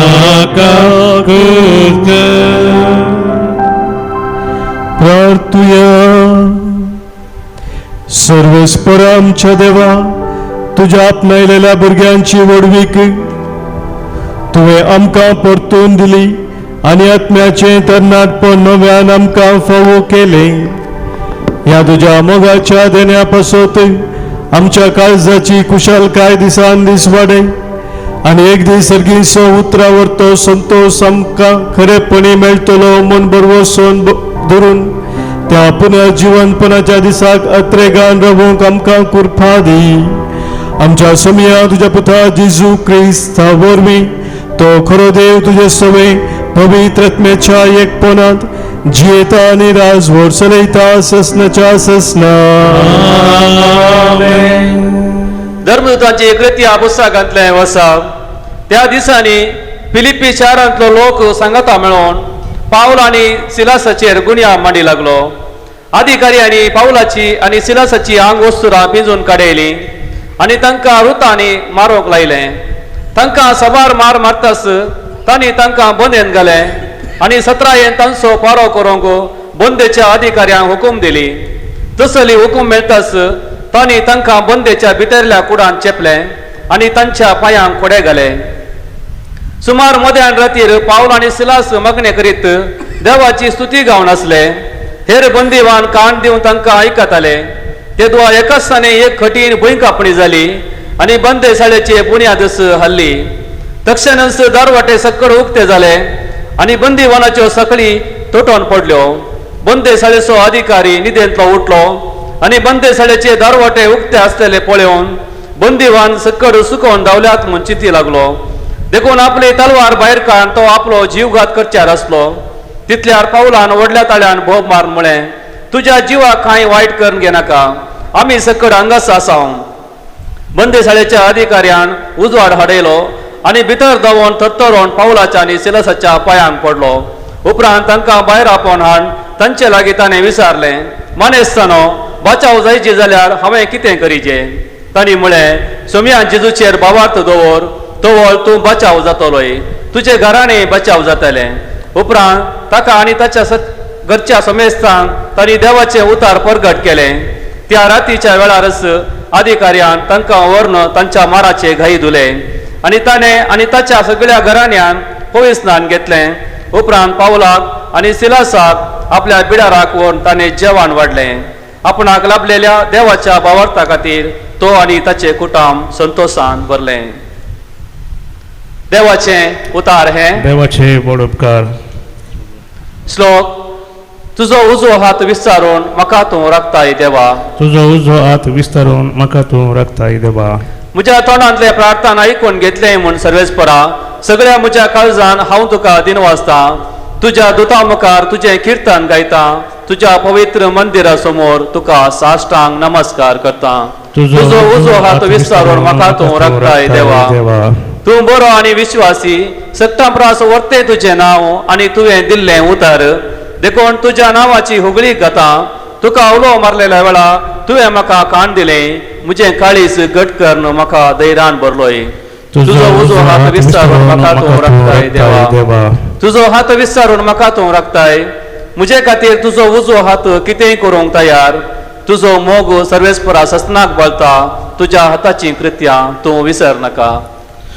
काकूत. प्रार्थुया. सर्वेस्पर आमच्या देवा, तुज्या आपणायलेल्या भुरग्यांची व्हडवीक तुवें आमकां परतून दिली आनी आत्म्याचें तरणाटपण नव्यान आमकां फावो केलें. ह्या तुज्या मोगाच्या देण्या पासत आमच्या काळजाची कुशालकाय दिसान दीस वाडय आनी एक दीस सर्गीचो उतरावर तो संतोश आमकां खरेपणी मेळटलो म्हूण बरवसून धरून त्या पुनर्जिवनपणाच्या दिसाक अत्रेगान रावूंक आमकां कुरपा दी. आमच्या सोमया तुज्या पुता जेजू क्रिस्ता वरवीं, तो खरो देव तुजे सवे पवित्र आत्म्याच्या एकपणांत जियेता आनी राजवट चलयता ससनाच्या ससना. धर्मदूतांची कृत्या पुस्तकांतलें वसा. त्या दिसांनी फिलिप्पी शारांतलो लोक सांगाता मेळोन पावल आनी सिलासाचेर गुन्यांव मांडी लागलो. अधिकाऱ्यांनी पावलाची आनी सिलासाची आंग वस्तुरां पिंजून काडयली आनी तांकां रुतांनी मारूंक लायलें. तांकां साबार मार मारतास तांणी तांकां बंदेन घालें आनी सत्रायेन तांचो पारो करूंक बंदेच्या अधिकाऱ्यांक हुकूम दिली. तसली हुकूम मेळटास तांणी तांकां बंदेच्या भितरल्या कुडान चेपलें आनी तांच्या पांयांक खोडे घाले. सुमार मध्यान रातीर पावल आनी सिलास मागणें करीत देवाची स्तुती गावन आसले. हेर बंदीवान कान दिवन तांकां आयकताले. तेदवा एकाच एक कठीण भुंयकांपणी जाली आनी बंदेशाळेची बुन्यादस हल्ली. तक्षणच दरवाटे सक्कड उक्ते जाले आनी बंदीवानाच्यो सगळी तुटोन पडल्यो. बंदेशाळेचो अधिकारी निदेंतलो उठलो आनी बंदेशाळेचे दारवाटे उक्ते आसलेले पळोवन बंदीवान सकड सुकोवन धांवल्यात म्हूण चिंती लागलो. देखून आपली तलवार भायर काडून तो आपलो जीवघात करच्यार आसलो. तितल्यार पावलान व्हडल्या ताळ्यान बोब मारून म्हळें, तुज्या जिवाक कांय वायट करून घेनाका, आमी सकड हांगाच आसाव. बंदेशाळेच्या अधिकाऱ्यान उजवाड हाडयलो आनी भितर धांवून थरथरोन पावलाच्या आनी सिलसाच्या पांयांक पडलो. उपरांत तांकां भायर आपोवन हाड तांचे लागीं ताणें विचारलें, मानेस्तानो, बाचाव जायची जाल्यार हांवें कितें करीचें? तांणी म्हळें, सोमया जेजूचेर भावार्थ दवर, तवळ तूं बचाव जातलोय, तुजे घराणें बचाव जातलें. उपरांत ताका आनी ताच्या घरच्या समेस्तांक तांणी देवाचें उतार परगट केलें. त्या रातीच्या वेळारच अधिकाऱ्यान तांकां व्हरून तांच्या माराचे घाई धुले आनी ताणें आनी ताच्या सगळ्या घराण्यान पवित्र स्नान घेतलें. उपरांत पावलाक आनी सिलासाक आपल्या बिडाराक व्हरून ताणें जेवण वाडलें. आपणाक लाभलेल्या देवाच्या भावार्था खातीर तो आनी ताचें कुटुंब संतोशान भरलें. देवाचें उतार हें. देवाचे व्हड उपकार. श्लोक. तुजो उजवो हात विस्तारून म्हाका तूं राखताय देवा. तुजो उजवो हात विस्तारून म्हाका तूं राखताय देवा. म्हज्या तोंडांतलें प्रार्थना आयकून घेतलें म्हूण सर्वेस्परा, सगळ्या म्हज्या काळजान हांव तुका दिनवासतां. तुज्या दुता मुखार तुजें किर्तन गायतां, तुज्या पवित्र मंदिरा समोर तुका साष्टांग नमस्कार करतां. तुजो उजवो हात विस्तारून म्हाका तूं राखताय देवा. तूं बरो आनी विश्वासी, सत्तां प्रास वर्तें तुजें नांव आनी तुवें दिल्लें उतर, देखून तुज्या नांवाची हुगळी गाता. तुका उलो मारलेल्या वेळा तुवें म्हाका कान दिलें, म्हजें काळीज घट करून म्हाका धैर्यान भरलोय. तुजो उजवो हात विस्तारून म्हाका तूं राखताय देवा. तुजो हात विस्तारून म्हाका तूं राखताय. म्हजे खातीर तुजो उजवो हात कितेंय करूंक तयार. तुजो मोग सर्वेस्परा ससनाक बळता, तुज्या हाताचीं कृत्यां तूं विसर नाका.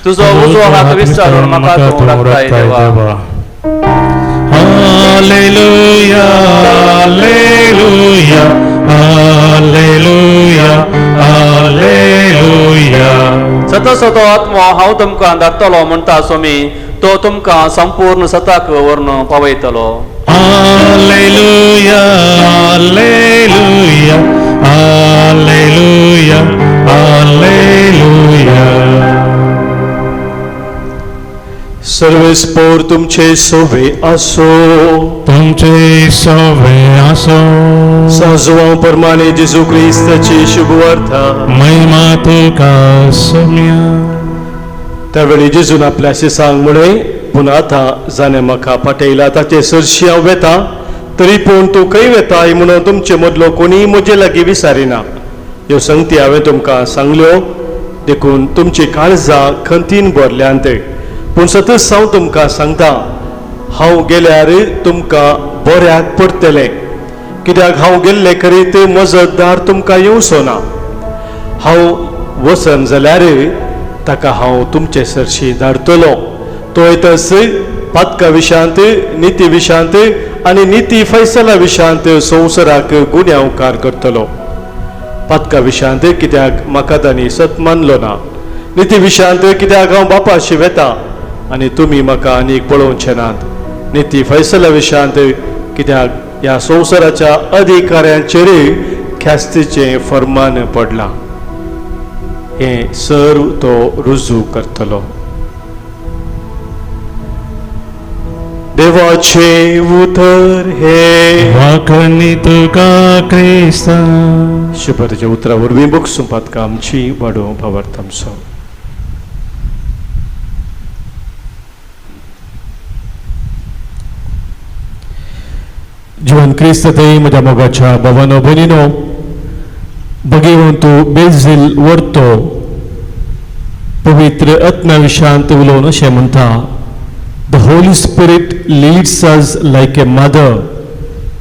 तुजो उजवो हात विस्तारून म्हाका तूं राखताय देवा. Hallelujah, hallelujah, hallelujah, hallelujah. सतसतो आत्मो हांव तुमकां धाडटलो म्हणटा स्वामी, तो तुमकां संपूर्ण सताक व्हरून पावयतलो. Hallelujah, hallelujah, hallelujah, hallelujah. सर्वेस्पोर तुमचे सोवे आसो. तुमचे सोवे आसो. साजुवां परमाने जेजू क्रिस्ताची शुभवार्ता. महिमा तुका सोम्या. त्यावेळी जेजून आपल्या शिसांक म्हळें, पूण आतां जाणें म्हाका पाठयला ताचे सरशी हांव वेता, तरी पूण तूं खंय वेताय म्हणून तुमचे मदलो कोणीय म्हजे लागीं विचारिना. ह्यो संगती हांवें तुमकां सांगल्यो देखून तुमची काळजां खंतीन भरल्यांत. पूण सतत हांव तुमकां सांगता, हांव गेल्यार तुमकां बऱ्याक पडटलें, कित्याक हांव गेल्ले करीत मजतदार तुमकां येवचो ना. हांव वचन जाल्यार ताका हांव तुमचे सरशी धाडटलो. तो येतच पातका विशांत, निती विशांत आनी निती फैसला विशांत संवसाराक गुन्यांवकार करतलो. पातका विशांत कित्याक म्हाका तांणी सत मानलो ना, निती विशांत कित्याक हांव बापाशी वेता आनी तुमी म्हाका आनीक पळोवचे नात, निती फैसला विशांत कित्याक ह्या संवसाराच्या अधिकाऱ्यांचेरूय ख्यास्तीचें फर्मान पडलां. हें सर्व तो रुजू करतलो. देवाचें उतर हे वाखणी तुका क्रिस्ता. शुभतेच्या उतरा वरवीं बगसूं आमची वाडोवं भावार्थ आमचो. जीवन क्रिस्त थंय म्हज्या मोगाच्या भावानो भयणीनो, बगेवन तूं बेझील व्हरतो पवित्र आत्म्या विशांत उलोवन अशें म्हणटा, The Holy Spirit leads us like a mother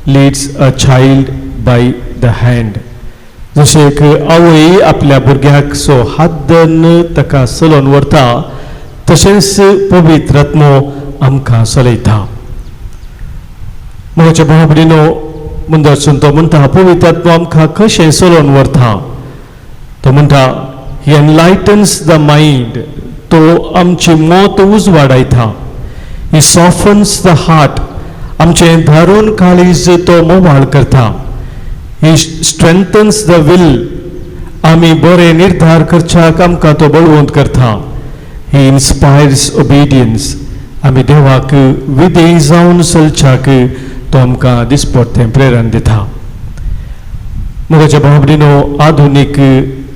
leads a child by the hand. जशें एक आवय आपल्या भुरग्याक सो हात धरून ताका चलोवन व्हरता, तशेंच पवित्र आत्मो आमकां चलयता. म्हज्या भाव भयणीनो, मुंदरसून तो म्हणटा पवित्र आत्मो आमकां कशें चलोवन व्हरता. तो म्हणटा ही एनलायटन्स the mind, तो आमची मत उजवाडायता. He softens the heart. आमचें धारून काळीज तो मोवाळ करता. He strengthens the will. आमी बरे निर्धार करच्याक आमकां तो बळवंत करता. He inspires obedience. आमी देवाक विधेय जावन चलच्याक तो आमकां दिसपडतें प्रेरण दिता. मोगाच्या भाव भयणीनो, आधुनीक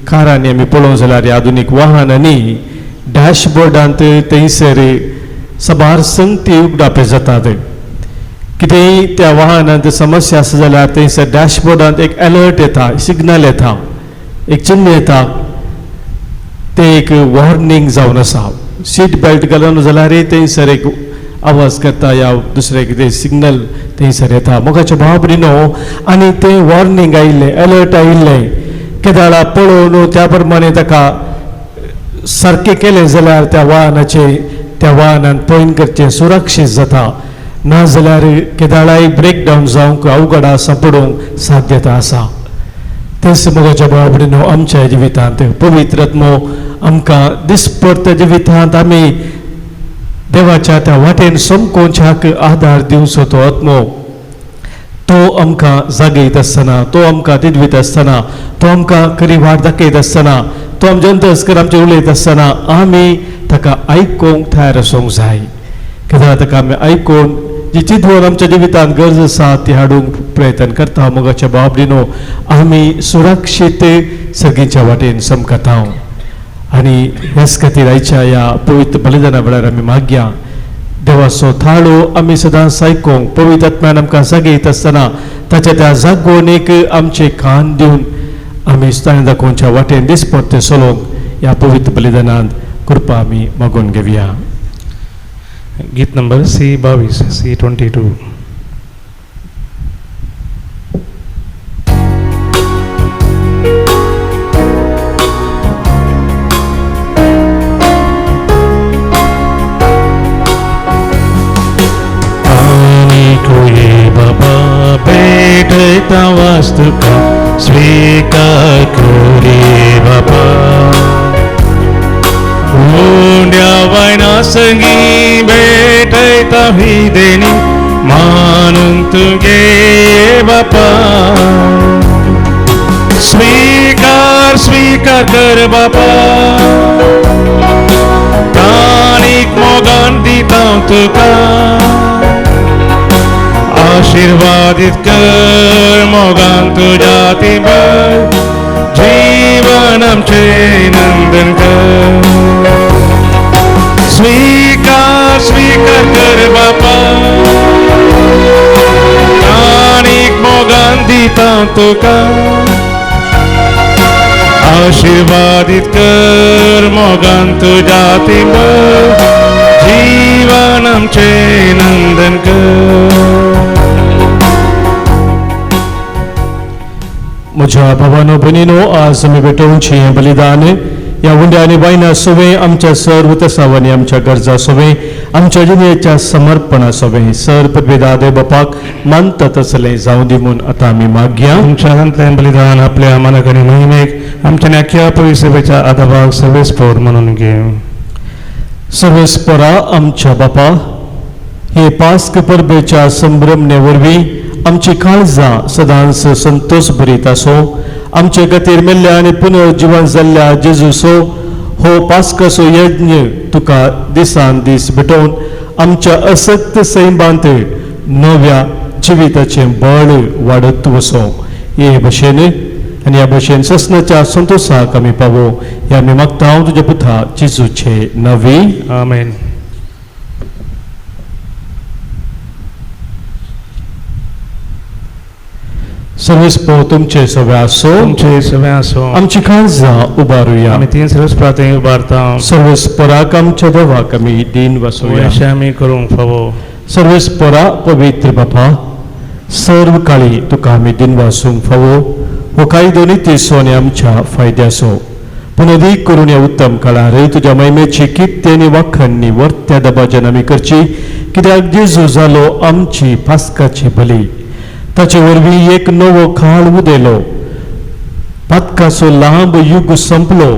कारांनी आमी पळोवंक जाल्यार आधुनीक वाहनांनी डॅशबोर्डांत थंयसर साबार संगती उगडापे जातात. कितेंय त्या वाहनांत समस्या आसा जाल्यार थंयसर डॅशबोर्डांत एक अलर्ट येता, सिग्नल येता, एक चिन्न येता, तें एक वॉर्निंग जावन आसा. सीट बेल्ट घालून जाल्यार थंयसर एक आवाज करता या दुसरें कितें सिग्नल थंयसर येता. मोगाच्या भाव भयणीनो, आनी तें वॉर्निंग आयिल्लें, अलर्ट आयिल्लें केदाळा पळोवन त्या प्रमाणे ताका सारकें केलें जाल्यार त्या वाहनाचें त्या वाहनान पॉयंट करचें सुरक्षीत जाता. ना जाल्यार केदाळाय ब्रेकडावन जावंक अवघड आसा, पडूंक साध्यता आसा. तेच मोगाच्या भाव भयणीनो, आमच्या जिवितांत पवित्र आत्मो आमकां दिसपडत्या जिवितांत आमी देवाच्या त्या वाटेन समकोवच्याक आदार दिवचो तो आत्मो तो आमकां जागयत आसतना, तो आमकां तिडवीत आसतना, तो आमकां खरी वाट दाखयत आसतना, तो आमच्या अंतस्कर आमचें उलयत आसतना आमी ताका आयकूंक तयार आसूंक जाय. कित्याक ताका आमी आयकून जी चिंतवण आमच्या जिवितांत गरज आसा ती हाडूंक प्रयत्न करता. मोगाच्या भाव भयणीनो, आमी सुरक्षीत सगळींच्या वाटेन समकता. आनी ह्याच खातीर आयच्या ह्या पवित्र बलिदाना वेळार आमी मागया देवाचो थाळो आमी सदांच आयकूंक पवित्र आत्म्यान आमकां जागयत आसतना ताच्या त्या जागोवणेक आमचे कान दिवन आमी ताणें दाखोवच्या वाटेन दिसपट्टे चलोवंक ह्या पवित्र बलिदानांत कृपा आमी मागून घेवया. गीत नंबर सी 22, सी 22. बाबा भेटता वास्तुका स्वीकार करी बाबा. उंड्या वायना संगी भेटता ही देणी मानून तुगे बापा. स्वीकार स्वीकार कर बापा, ताणीक मोगान दिता तुका. आशीर्वादित कर मोगान तुज्या तिबर, जीवन आमचे नंदन कर. स्वीकार स्वीकार कर बापा, ताणीक मोगान दिता तुका. आशीर्वादित कर मोगान तुज्या तिबर, जीवन आमचे नंदन कर. म्हज्या भावानो भयणीनो, आज आमी भेटोवचें हें बलिदान ह्या उंड्या आनी बायना सोवें आमच्या सर्व तसावांनी आमच्या गरजा सोवें आमच्या जिणेच्या समर्पणा सोवें सर पदवेदा देव बापाक मानता तसलें जावं दी म्हूण आतां आमी मागया. तुमच्या हातांतलें बलिदान आपल्या मानक आनी महिमेक आमच्या न्याख्या पवित्र आदाबाग सर्वेस्पोर म्हणून घे. सर्वेस्पोरा आमच्या बापा, हे पास्क परबेच्या संभ्रमणे वरवीं आमची काळजां सदांच संतोष भरीत आसो. आमचे खातीर मेल्ल्या आनी पुनर्जिवन जाल्ल्या जेजूसो हो पास्काचो यज्ञ तुका दिसान दीस भेटोवन आमच्या असक्त सैमांत नव्या जिविताचें बळ वाडत वसो. हे भशेन आनी ह्या भशेन ससनाच्या संतोशाक आमी पावो हे आमी मागता हांव तुज्या पुता जेजूचे नवी. आमेन. सर्वेस्पोर तुमचे सगळे आसो. तुमचे सगळे आसो. आमची काळजां उबारुया. आमी तीन सर्वस्प्राथें उबारता. सर्वेस्पोराक आमच्या देवाक आमी दीन वसोया. अशें आमी करूंक फावो. सर्वेस्पोरा पवित्र बापा, सर्व काळी तुका आमी दीन वासूंक फावो. हो कायदो नितीचो आनी आमच्या फायद्याचो, पूण अदीक करून ह्या उत्तम काळार तुज्या महिमेची कित्य आनी वाखणणी वर्त्या दबाज्यान आमी करची. कित्याक जेजू जालो आमची पास्काची बली, ताचे वरवीं एक नवो काळ उदेलो, पातकाचो लांब युग संपलो,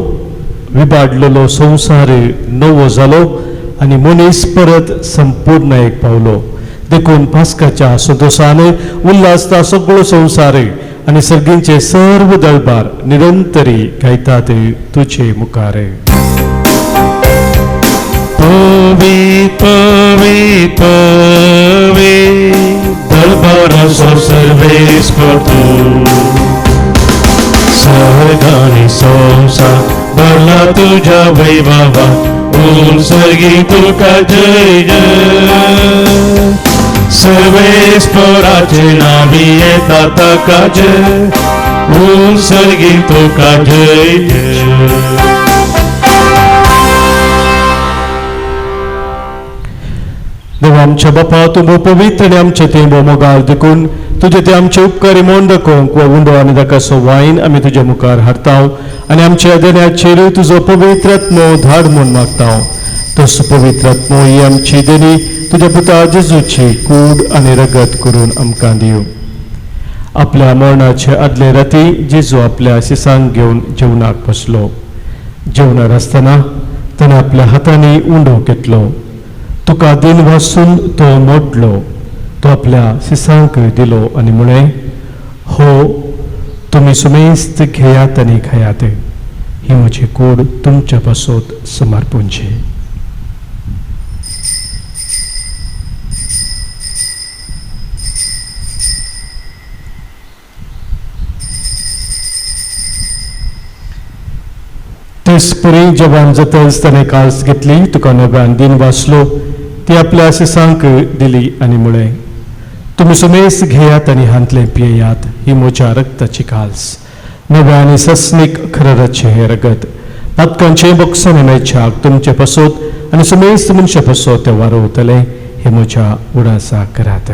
विबाडलेलो संवसार नवो जालो आनी मनीस परत संपूर्ण एक पावलो. देखून पास्काच्या संतोशान उल्हासता सगळो संवसार आनी सर्गींचे सर्व दळबार निरंतरी गायतात तुजे मुखार. पवी पवी पवी दरबाराचो सर्वेस्पर तूं, स्वर्ग आनी संवसार भरला तुज्या वैभवा, बोल सर्गी तुका जय जय. सर्वेस्पराचे नावी येता ताका जय, बोल सर्गी तुका जय जय. देवा आमच्या बापा, तूं भोव पवित्र आनी आमचे तें भोव मोगाळ देखून तुजे ते आमचे उपकारी म्हूण दाखोवंक वा उंडो आनी ताका वायन आमी तुज्या मुखार हाडटा आनी आमच्या देण्याचेर तुजो पवित्र आत्मो धाड म्हूण मागता. तसो पवित्र आत्मो ही आमची देणी तुज्या पुता जेजूची कूड आनी रगत करून आमकां दिवं. आपल्या मरणाचे आदले राती जेजू आपल्या शिसांक घेवन जेवणाक बसलो. जेवणार आसतना ताणें आपल्या हातांनी उंडो घेतलो, तुका दिन वासून तो मोडलो, तो आपल्या शिसांक दिलो आनी म्हळें, हो तुमी सुमेस्त घेयात आनी खायात, ही म्हजी कूड तुमच्या पासत समर्पूंची. तेच परी जेवण जातच ताणें काळस घेतली, तुका नव्यान दिन वाचलो, ती आपल्या शिसांक दिली आनी म्हळें, तुमी सुमेस घेयात आनी हांतलें पियेयात, ही म्हज्या रक्ताची काल्स, नव्या आनी सस्नीक खरराचें हें रगत, पातकांचें बक्षां मेळच्याक तुमचे पासत आनी सुमेस्त मनशा पासत तें वारोवतलें, हें म्हज्या उडासाक करात.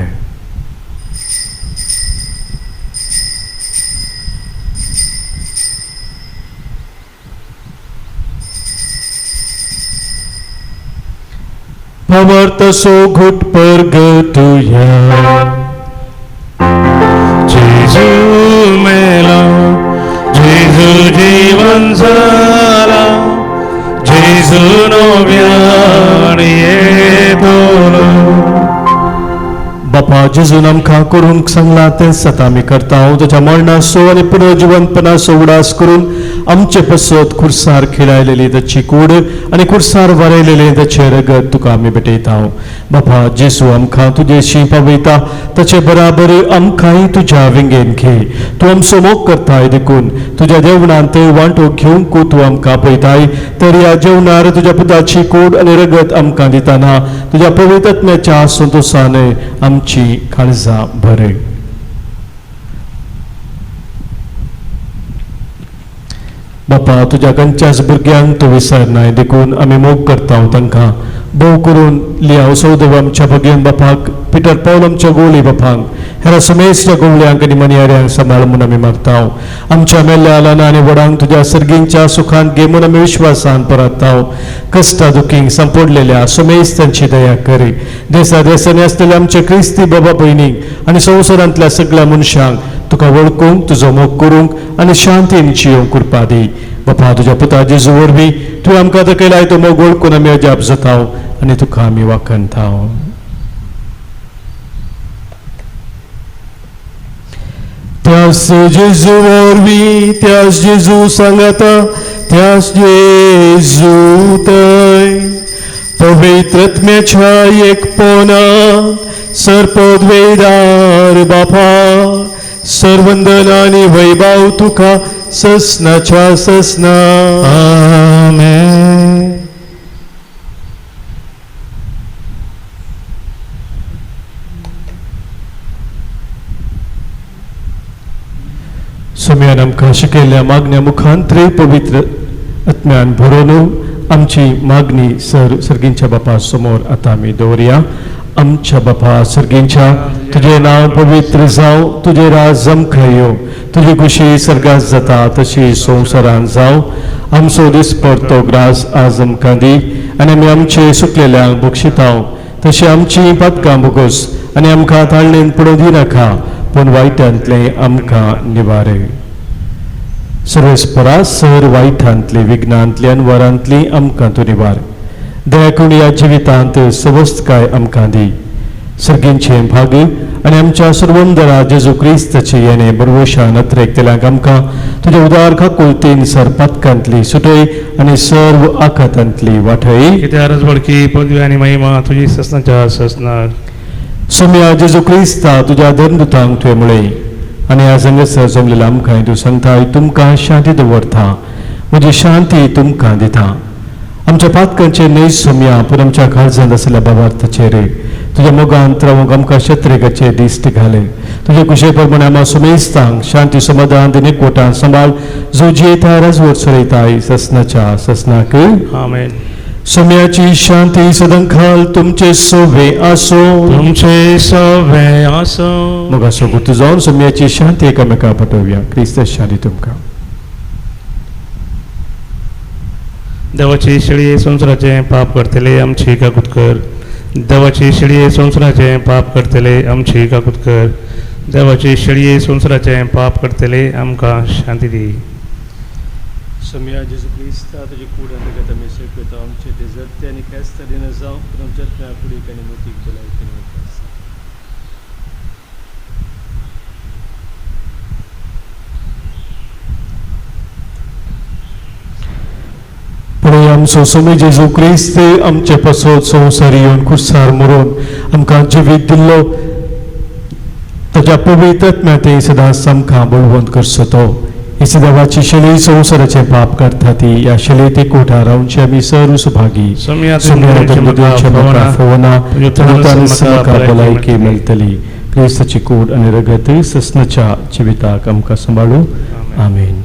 भावार्थाचो घोट परगटुया. जेजू मेला, जेजू जीवन झाला, जेजू नव्यान येतलो. बापा जेजून आमकां करूंक सांगलां तें सतां आमी करता. ताच्या मरणाचो आनी पुनर्जिवनपणाचो उडास करून आमचे पसत खुर्सार खिळायलेली ताची कूड आनी खुर्सार वारयलेलें ताचें रगत तुका आमी भेटयता. बापा जेजू आमकां तुजेशी पावयता, ताचे बराबर आमकांय तुज्या विंगेन घे. तूं आमचो मोग करताय देखून तुज्या जेवणांत वांटो घेवंक तूं आमकां पळयताय. तर ह्या जेवणार तुज्या पुताची कूड आनी रगत आमकां दितना तुज्या पवित्र आत्म्याच्या संतोशान आमची काळजां भरय. बापा तुज्या खंयच्याच भुरग्यांक तूं विसरनाय देखून आमी मोग करता तांकां. भोव करून लियाव सौदेव आमच्या भगेन बापाक, पिटर पावल आमच्या गोवली बापांक, हेरा सुमेसच्या गोवल्यांक आनी मनियाऱ्यांक सांबाळ म्हूण आमी मागता. आमच्या मेल्ल्या ल्हान आनी व्हडांक तुज्या सर्गींच्या सुखांत घे म्हूण आमी विश्वासान परतता. कश्टा दुखींक सांपडलेल्या सुमेस तांची दया करी. देसा देसांनी आसलेल्या आमच्या क्रिस्ती बाबा भयणींक आनी संवसारांतल्या सगळ्या मनशांक तुका वळखूंक, तुजो मोग करूंक आनी शांतीन जियोंक कृपा दी. बापा तुज्या पुता जेजू वरवीं तुवें आमकां दाखयलाय तो मोग वळखून आमी अजाप जाता आनी तुका आमी वाखणता. त्यास जेजू वरवीं, त्यास जेजू सांगाता, त्यास जेजू थंय पवित्र आत्म्याच्या एकपणान सर्पद्वेदार बापा, सर्वंदन आनी वैभव तुका ससनाच्या ससना. आमेन. सोम्यान आमकां शिकयल्ल्या मागण्या मुखांतरे पवित्र आत्म्यान भरोवन आमची मागणी सर सर्गींच्या बापा समोर आतां आमी दवरया. आमच्या बापा सर्गींच्या, तुजें नांव पवित्र जावं, तुजें राज आमकां येवं, तुजी खुशी सर्गात जाता तशी संवसारान जावं. आमचो दिसपडतो ग्रास आज आमकां दी आनी आमी आमचे सुकलेल्यांक बक्षिताव तशी आमची पातकां भोगोस आनी आमकां ताळणेन पडोवं दिनाका, पूण वायटांतलें आमकां निवारे. सर्वेस्परा सर वायटांतली विघ्नांतली आनी वरांतली आमकां तूं निवार. दया करून ह्या जिवितांत सवस्तकाय आमकां दी. सर्गींचें भाग आनी आमच्या सर्वंदरा जेजू क्रिस्ताचे येणे बरवशा नत्रेक आमकां तुज्या उदार काकुळतीन सर पातकांतली सुटय आनी सर्व आखातांतली वाटय. कित्याक रजवडकी पदवी आनी महिमा तुजी ससनाच्या ससनाक. सोम्या जेजू क्रिस्ता तुज्या धर्मदूतांक तुवें म्हळें आनी ह्या संगसर जमलेल्या आमकां तूं सांगताय तुमकां शांती दवरता, म्हजी शांती तुमकां दिता. आमच्या पातकांचेर न्हय सोम्या पूण आमच्या काळजांत आशिल्ल्या बाबार्थाचेर तुज्या मोगान रावूंक आमकां शत्रेकाचे दिश्ट घाले. तुजे कुशे प्रमाणे आमकां सुमेस्तांक शांती समाधान आनी एकवटान सांबाळ, जो जियेता राजवट चलयताय ससनाच्या ससनाक. आमेन. सोम्याची शांती सदांकाल तुमचे सोवे आसो. तुमचे सवे आसो. मोगाचो गुर्तू जावन सोम्याची शांती एकामेका पटोवया. क्रिस्त शांती तुमकां. देवाची शेळये संवसाराचें पाप करतले आमची काकूत कर. देवाची शेळये संवसाराचें पाप करतले आमची काकूत कर. देवाची शेळये संवसाराचें पाप करतले आमकां शांती दी. सोम्या जेजू क्रिस्ता तुजी कूड आनी रगत आमी स्वीकारता, आमचे ते जगते आनी ख्यास्त दिना जावं, पूण आमच्या आत्म्या कुडीक आनी मोतीक भलायकेन वता. पळय आमचो सोमी जेजू क्रिस्त आमचे पासत संवसार येवन खुर्सार मरून आमकां जिवीत दिल्लो, ताच्या पवित्र आत्म्या सदांच आमकां बळवंत करचो. तो हेच देवाची शेळी संवसाराचें पाप काडटा ती ह्या शेळी ते कोठा रावचे आमी सर्व सुभागी. फोवना भलायकी मेळटली. क्रिस्ताची कूड आनी रगत ससनाच्या जिविताक आमकां सांबाळू. आमेन.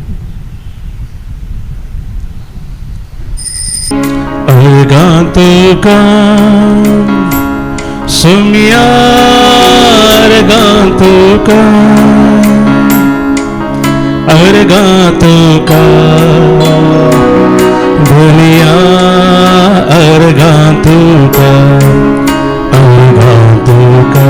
अर्गांतुका सुम्या अर्गांतुका अर्गांतुका धनिया अर्गांतुका अर्गांतुका.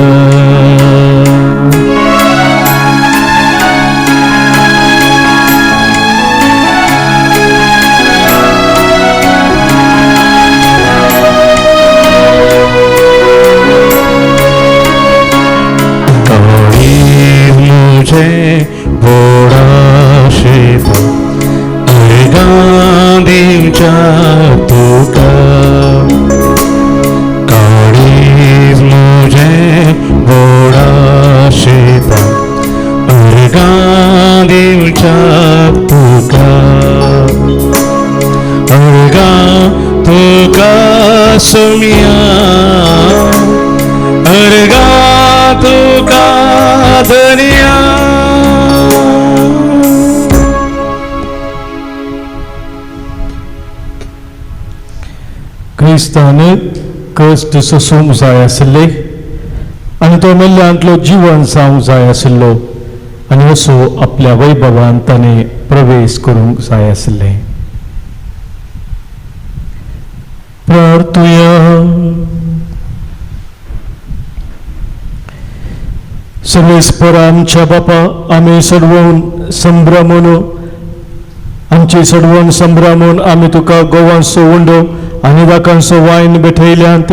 सुमिया अर्गा तुका धनिया. क्रिस्तान कश्ट सोसूंक जाय आशिल्ले आनी तो मेल्ल्यांतलो जिवन जावंक जाय आशिल्लो आनी असो आपल्या वैभवान ताणें प्रवेश करूंक जाय आशिल्लें. प्रार्थुया. सर्वेस्पर आमच्या बापा, आमी सडवून संभ्रमून आमची सडवून संभ्रमून आमी तुका गोवांचो उंडो आनी दाकांचो वायन भेटयल्यांत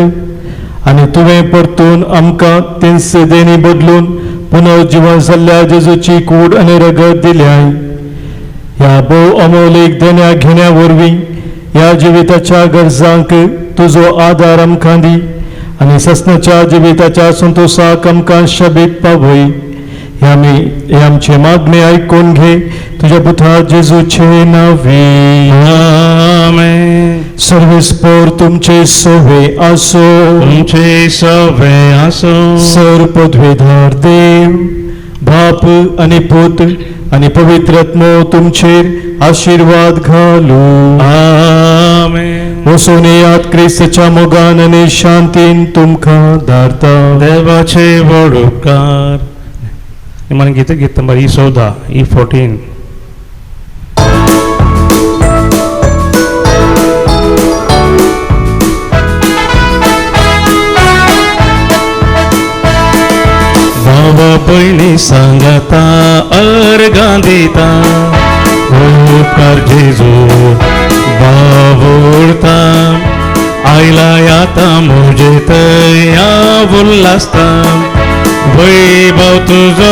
आनी तुवें परतून आमकां तेंच देणी बदलून पुनर्जिवन जाल्ल्या जेजूची कूड आनी रगत दिल्याय. ह्या भोव अमोलीक देण्या घेण्या वरवीं ह्या जिविताच्या गरजांक तुजो आदार आमकां दी आनी ससनाच्या जिविताच्या संतोशाक आमकां शबीत पावय. हे आमचे मागणे आयकून घे तुज्या पुता जेजूचे नांवे. आमेन. सर्वेस्पर तुमचे सोवे आसो. तुमचे सवे आसो. सर पदवेधार देव बाप आनी पूत आनी पवित्र आत्मो तुमचेर आशिर्वाद घालू. आमेन. वचून येयात क्रिस्ताच्या मोगान आनी शांतीन तुमकां धाडता. देवाचे व्हड उपकार. निमाणे गीत गीत नंबर 14 E14. बाबा पयलीं सांगता अर्गां दिता उपकार जेजू बावुरता आयला आतां म्हजे थंय उल्लासता, वैभव तुजो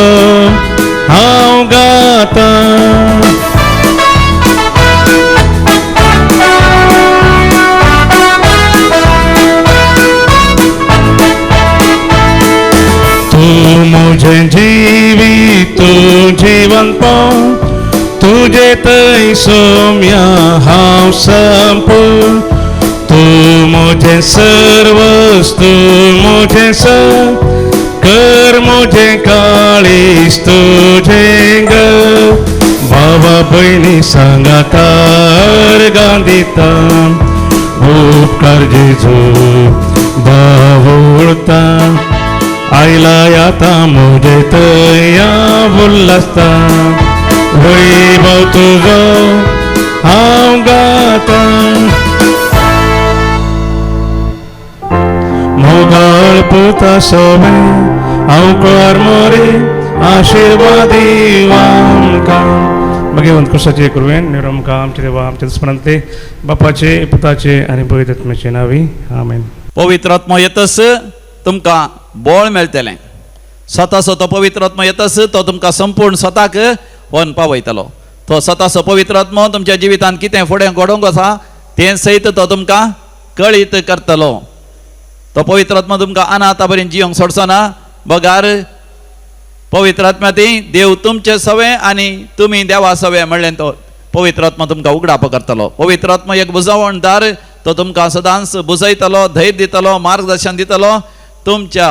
हांव गाता. तूं म्हजें जिवीत, तूं जिवनपण, तुजे थंय सोम्या हांव संपूर्ण. तूं म्हजें सर्वस, तूं म्हजें सर, कर म्हजें काळीज तुजें घर. भावा भयणी सांगाता अर्गां दिता, उपकार जेजू बावुळता. आयला आतां म्हजे थंय उल्लासता, वैभव तुजो हांव गाता. मोगाळ पुता सोबे हांव कुळार मोरे, आशिर्वादी आमकां. भगवंत कुशाचे कुरवेन निरमकां आमचे देवा आमच्या दुस्मनांतले बापाचे पुताचे आनी पवित्र आत्म्याचे नांवी आमेन. पवित्र आत्मो येतस तुमकां बळ मेळटलें. स्वताचो तो पवित्र आत्मो येतस तो तुमकां संपूर्ण स्वताक व्हरून पावयतलो. तो स्वताचो पवित्र आत्मो तुमच्या जिवितांत कितें फुडें घडोवंक आसा तें सयत तो तुमकां कळीत करतलो. तो पवित्र आत्मो तुमकां अनाथा बरें जियोंक सोडचो ना, बगार पवित्र आत्म्या ती देव तुमचे सवे आनी तुमी देवा सवे म्हणलें तो पवित्र आत्मो तुमकां उगडाप करतलो. पवित्र आत्मो एक बुजवणदार, तो तुमकां सदांच बुजयतलो, धैर्य दितलो, मार्गदर्शन दितलो, तुमच्या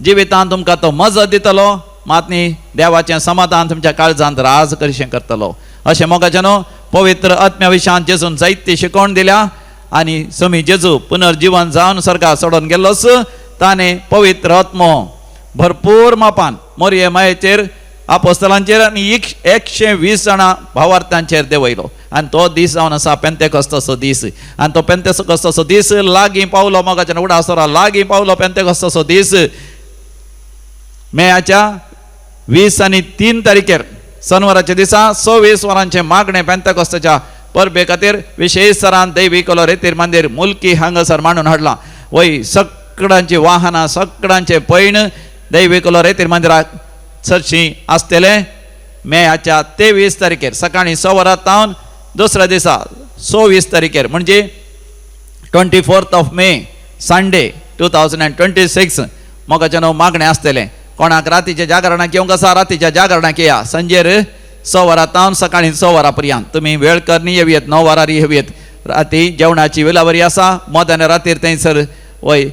जिवितांत तुमकां तो मजत दितलो, मात न्ही देवाचें समाधान तुमच्या काळजांत राज करीशें करतलो. अशें मोगाचें न्हू पवित्र आत्म्या विशयान जेजून जायती शिकवण दिल्या आनी समी जेजू पुनर्जिवन जावन स्वर्गार सोडून गेल्लोच ताणें पवित्र आत्मो भरपूर मापान मोरये मायेचेर आपोस्तलांचेर आनी 120 जाणां भावार्थांचेर देंवयलो. आनी तो दीस जावन आसा पेंतेकोस्ताचो दीस. आनी तो पेंतेकोस्ताचो दीस लागीं पावलो मोगाच्यान उडासरा लागीं पावलो. पेंतेकोस्ताचो दीस मेयाच्या 20 आनी 3 तारखेर शनिवाराच्या दिसा 26 वरांचें मागणें पेंतेकोस्ताच्या परबे खातीर विशेष सरान दैवी कलो रेतीर मंदीर मुल्की हांगासर मांडून हाडलां. वय सगळ्यांची वाहनां सगळ्यांचें पैण दैवी कलो रेतीर मंदिराक चडशीं आसतलें मेयाच्या 23 तारखेर सकाळीं 6 वरां तावन दुसऱ्या दिसा 26 तारखेर म्हणजे 24 मे संडे 2026 मोगाचें न्हू मागणें आसतलें. कोणाक रातीच्या जागरणाक येवंक आसा रातीच्या जागरणाक येया. संजेर 6 वरां तावन सकाळीं 6 वरां पर्यंत तुमी वेळ करनी येवयेत, 9 वरार येवयेत. राती जेवणाची विलावरी आसा. मध्यान रातीर थंयसर वय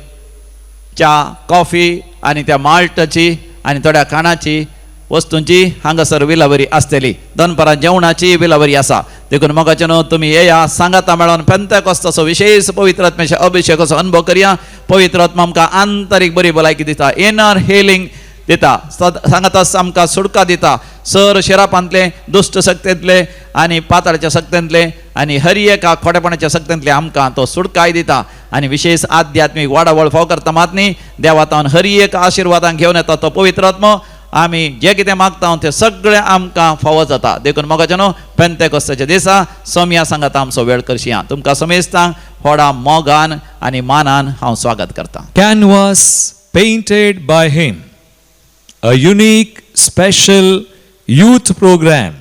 च्या कॉफी आनी त्या माल्टाची आनी थोड्या खाणाची वस्तूंची हांगासर विलावरी आसतली. दनपारां जेवणाची विलावरी आसा. देखून मोगाचें न्हू तुमी येया सांगाता मेळोन पेंतेकोस्ताचो विशेष पवित्र आत्म्याच्या अभिषेकाचो अनुभव करया. पवित्र आत्मा आमकां आंतरीक बरी भलायकी दिता, इनर हिलींग दिता, सांगाताच आमकां सुटका दिता. सर शिरापांतले दुश्ट शक्तेंतले आनी पाताळाच्या शक्तेंतले आनी हर एका खोटेपणाच्या शक्तेंतले आमकां तो सुटकाय दिता. आनी विशेष आध्यात्मीक वाडावळ फाव करता मात न्ही देवातावन हर एक आशिर्वादान घेवन येता तो पवित्र आत्मो. आमी जे कितें मागता तें सगळें आमकां फावो जाता. देखून मोगाचें न्हू पेंतेकोस्ताच्या दिसा सोमया सांगाता आमचो वेळ करशिया. तुमकां समेस्तांक व्हडा मोगान आनी मानान हांव स्वागत करतां. Canvas painted by him, a unique special youth program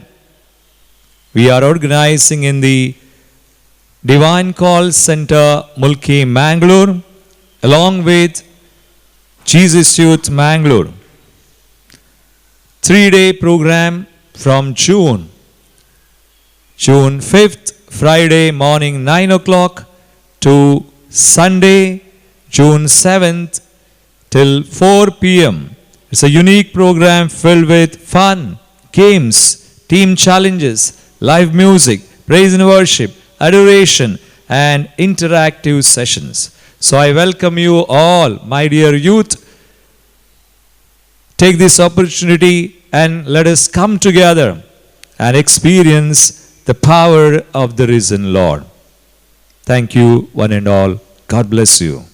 we are organizing in the Divine Call Center, Mulki, Mangalore, along with Jesus Youth Mangalore. 3-day program from June 5th, Friday morning 9 o'clock to Sunday, June 7th till 4 p.m. It's a unique program filled with fun, games, team challenges, live music, praise and worship, adoration, and interactive sessions. So I welcome you all, my dear youth. Take this opportunity and let us come together and experience the power of the risen Lord. Thank you, one and all. God bless you.